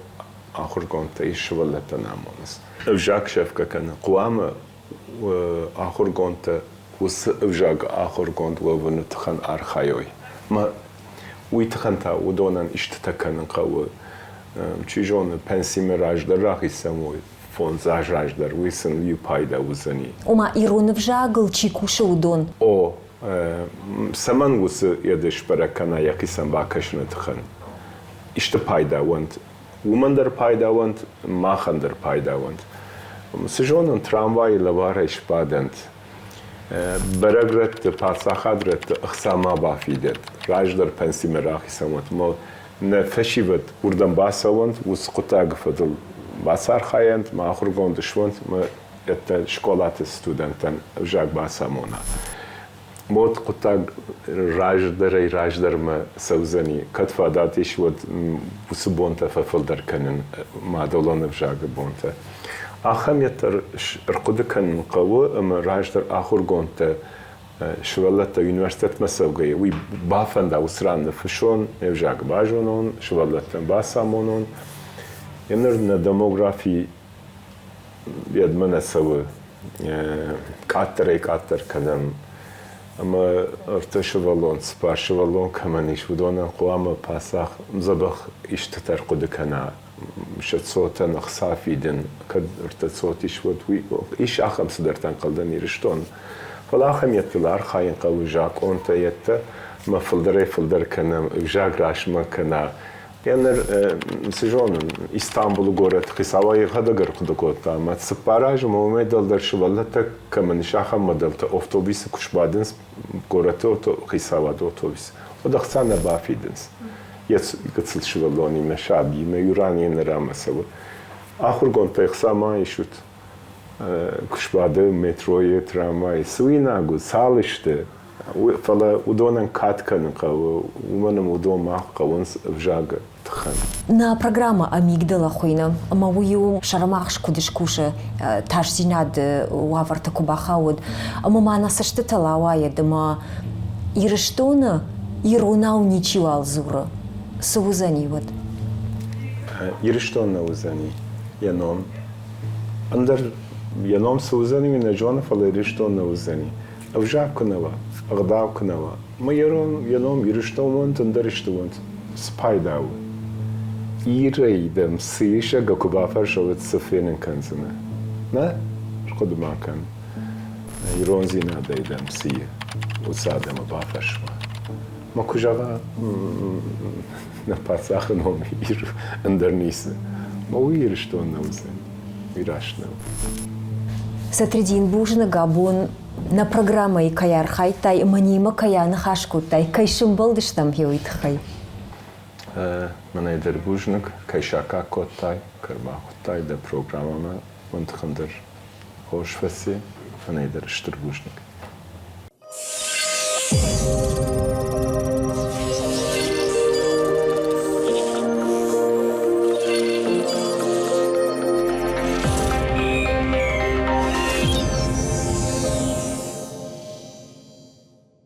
ахуыргондтӕ ис, сывӕллӕттӕн амонынц. Ӕвзаг сӕфгӕ кӕны. Хъуамӕ ахуыргондтӕ уыцы ӕвзаг ахуыргонд уӕвыны тыххӕн архайой. Мӕ уый тыххӕн та уыдонӕн истытӕ кӕнын хъӕуы. Чи зоны, пенсимӕ раздӕр рахицӕн уой, 5 аз раздӕр, уый сын иу пайда уыдзӕни. Ома ирон ӕвзагыл чи кусы, уыдон? О, цӕмӕн уыцы едыс сбӕрӕг кӕна йӕхицӕн бакӕсыны тыххӕн? Исты пайда уӕнт. Уымӕн дӕр пайда уӕнт, махӕн дӕр пайда уӕнт. Цы зонын, трамвайы лӕварӕй сбадӕнт. Бӕрӕг рӕтты, паддзахад рӕтты ӕхца ма бафидӕд. Раздӕр пенсимӕ рахицӕн уӕнт. Нӕ фӕсивӕд уырдӕм бацӕуӕнт, уыцы хъуыддаджы фӕдыл бацархайӕнт, мӕ ахуыргонд суӕнт, мӕ скъолаты студенттӕн ӕвзаг бацамона. Мод хъуыддаг раздӕрӕй-раздӕрмӕ цӕудзӕни. Кӕд фадат ис, уӕд уыцы бонтӕ фӕфылдӕр кӕнын, мадӕлон ӕвзагы бонтӕ. Ахӕм йеддӕр ӕрхъуыды кӕнын хъӕуы ӕмӕ раздӕр ахуыргондтӕ сывӕллӕттӕ университетмӕ цӕугӕйӕ, уый бафӕнда уыцы ран ныффыссон, ме взаг базонон, сывӕллӕттӕн бацамонон. Ныр нӕ демографи йедмӕ нӕ цӕуы, къаддӕрӕй-къаддӕр кӕнӕм. Ӕмӕ ӕртӕ сывӕллон, цыппар сывӕллон кӕмӕн ис, уыдонӕн хъуамӕ паддзах дзӕбӕх истытӕ ӕрхъуыды кӕна. Сӕ цотӕн ӕхца фидын, кӕд ӕртӕ цот ис, уӕд уый ис ахӕм цыдӕртӕ ӕнхъӕлдӕн Ирыстон. Фӕлӕ ахӕм йедтыл архайын хъӕуы закъонтӕ йедтӕ ӕмӕ фылдӕрӕй-фылдӕр кӕнӕм, ӕвзаг размӕ кӕна. Йӕ ныр, цы зонын, Истанбулы горӕты хицауад йӕхӕдӕг ӕрхъуыды кодта ӕмӕ цыппар азы ма уымӕй дӕлдӕр сывӕллӕттӕ кӕмӕн ис, ахӕм модельтӕ автобусы куы сбадынц, горӕты хицауады автобус, уӕд ӕхца нӕ бафидынц. Йӕ гыццыл сывӕллонимӕ, сабиимӕ иу ран йе нӕрамӕ цӕуы. Ахуыргондтӕ ӕхца ма исут, куы сбады метройы, трамвайы, цы уинаг у, цал сты, фӕлӕ уыдонӕн кад кӕнын хъӕуы, уымӕн ӕмӕ уыдон мах хъӕуынц ӕвзагы тыххӕн. Нӕ программӕ Амигдала хуыйны, ӕмӕ уый у сӕрымагъз куыд скусы, тасдзинады уавӕрты куы бахауд, ӕмӕ ма нӕ цӕстытыл ауайӕд, ӕмӕ Ирыстоны иронау ничиуал дзуры. Цы уыдзӕни уӕд? Ирыстон нӕ уыдзӕни йӕ ном. Ӕндӕр йӕ ном цы уыдзӕни, уый нӕ зоны, фӕлӕ Ирыстон нӕ уыдзӕни. Ӕвзаг куы нӕ уа, ӕгъдау куы нӕ уа, мӕ йӕ ном Ирыстон уӕнт, ӕндӕр исты уӕнт, цы пайда у? Ирӕй дӕм цы ис, зӕгъгӕ, куы бафӕрса, уӕд цы фенын кӕндзынӕ? Нӕ? Схъуыды ма кӕн. Ирондзинадӕй дӕм цы и, уыцы адӕмы бафӕрс-ма. Мӕ куы зӕгъа, нӕ паддзахы ном Ир, ӕндӕр ницы. Мӕ уый Ирыстон нӕ уыдзӕн, уый раст нӕу. Сатридин, бузныг абон нӕ программӕйы кӕй архайдтай ӕмӕ немӕ кӕй аныхас кодтай, кӕй сӕмбӕлдыстӕм уый тыххӕй. Мӕнӕй дӕр бузныг, кӕй саккаг кодтай, кӕй ӕрбахуыдтай дӕ программӕмӕ, уый тыххӕн дӕр хорз фӕци, мӕнӕй дӕр стыр бузныг.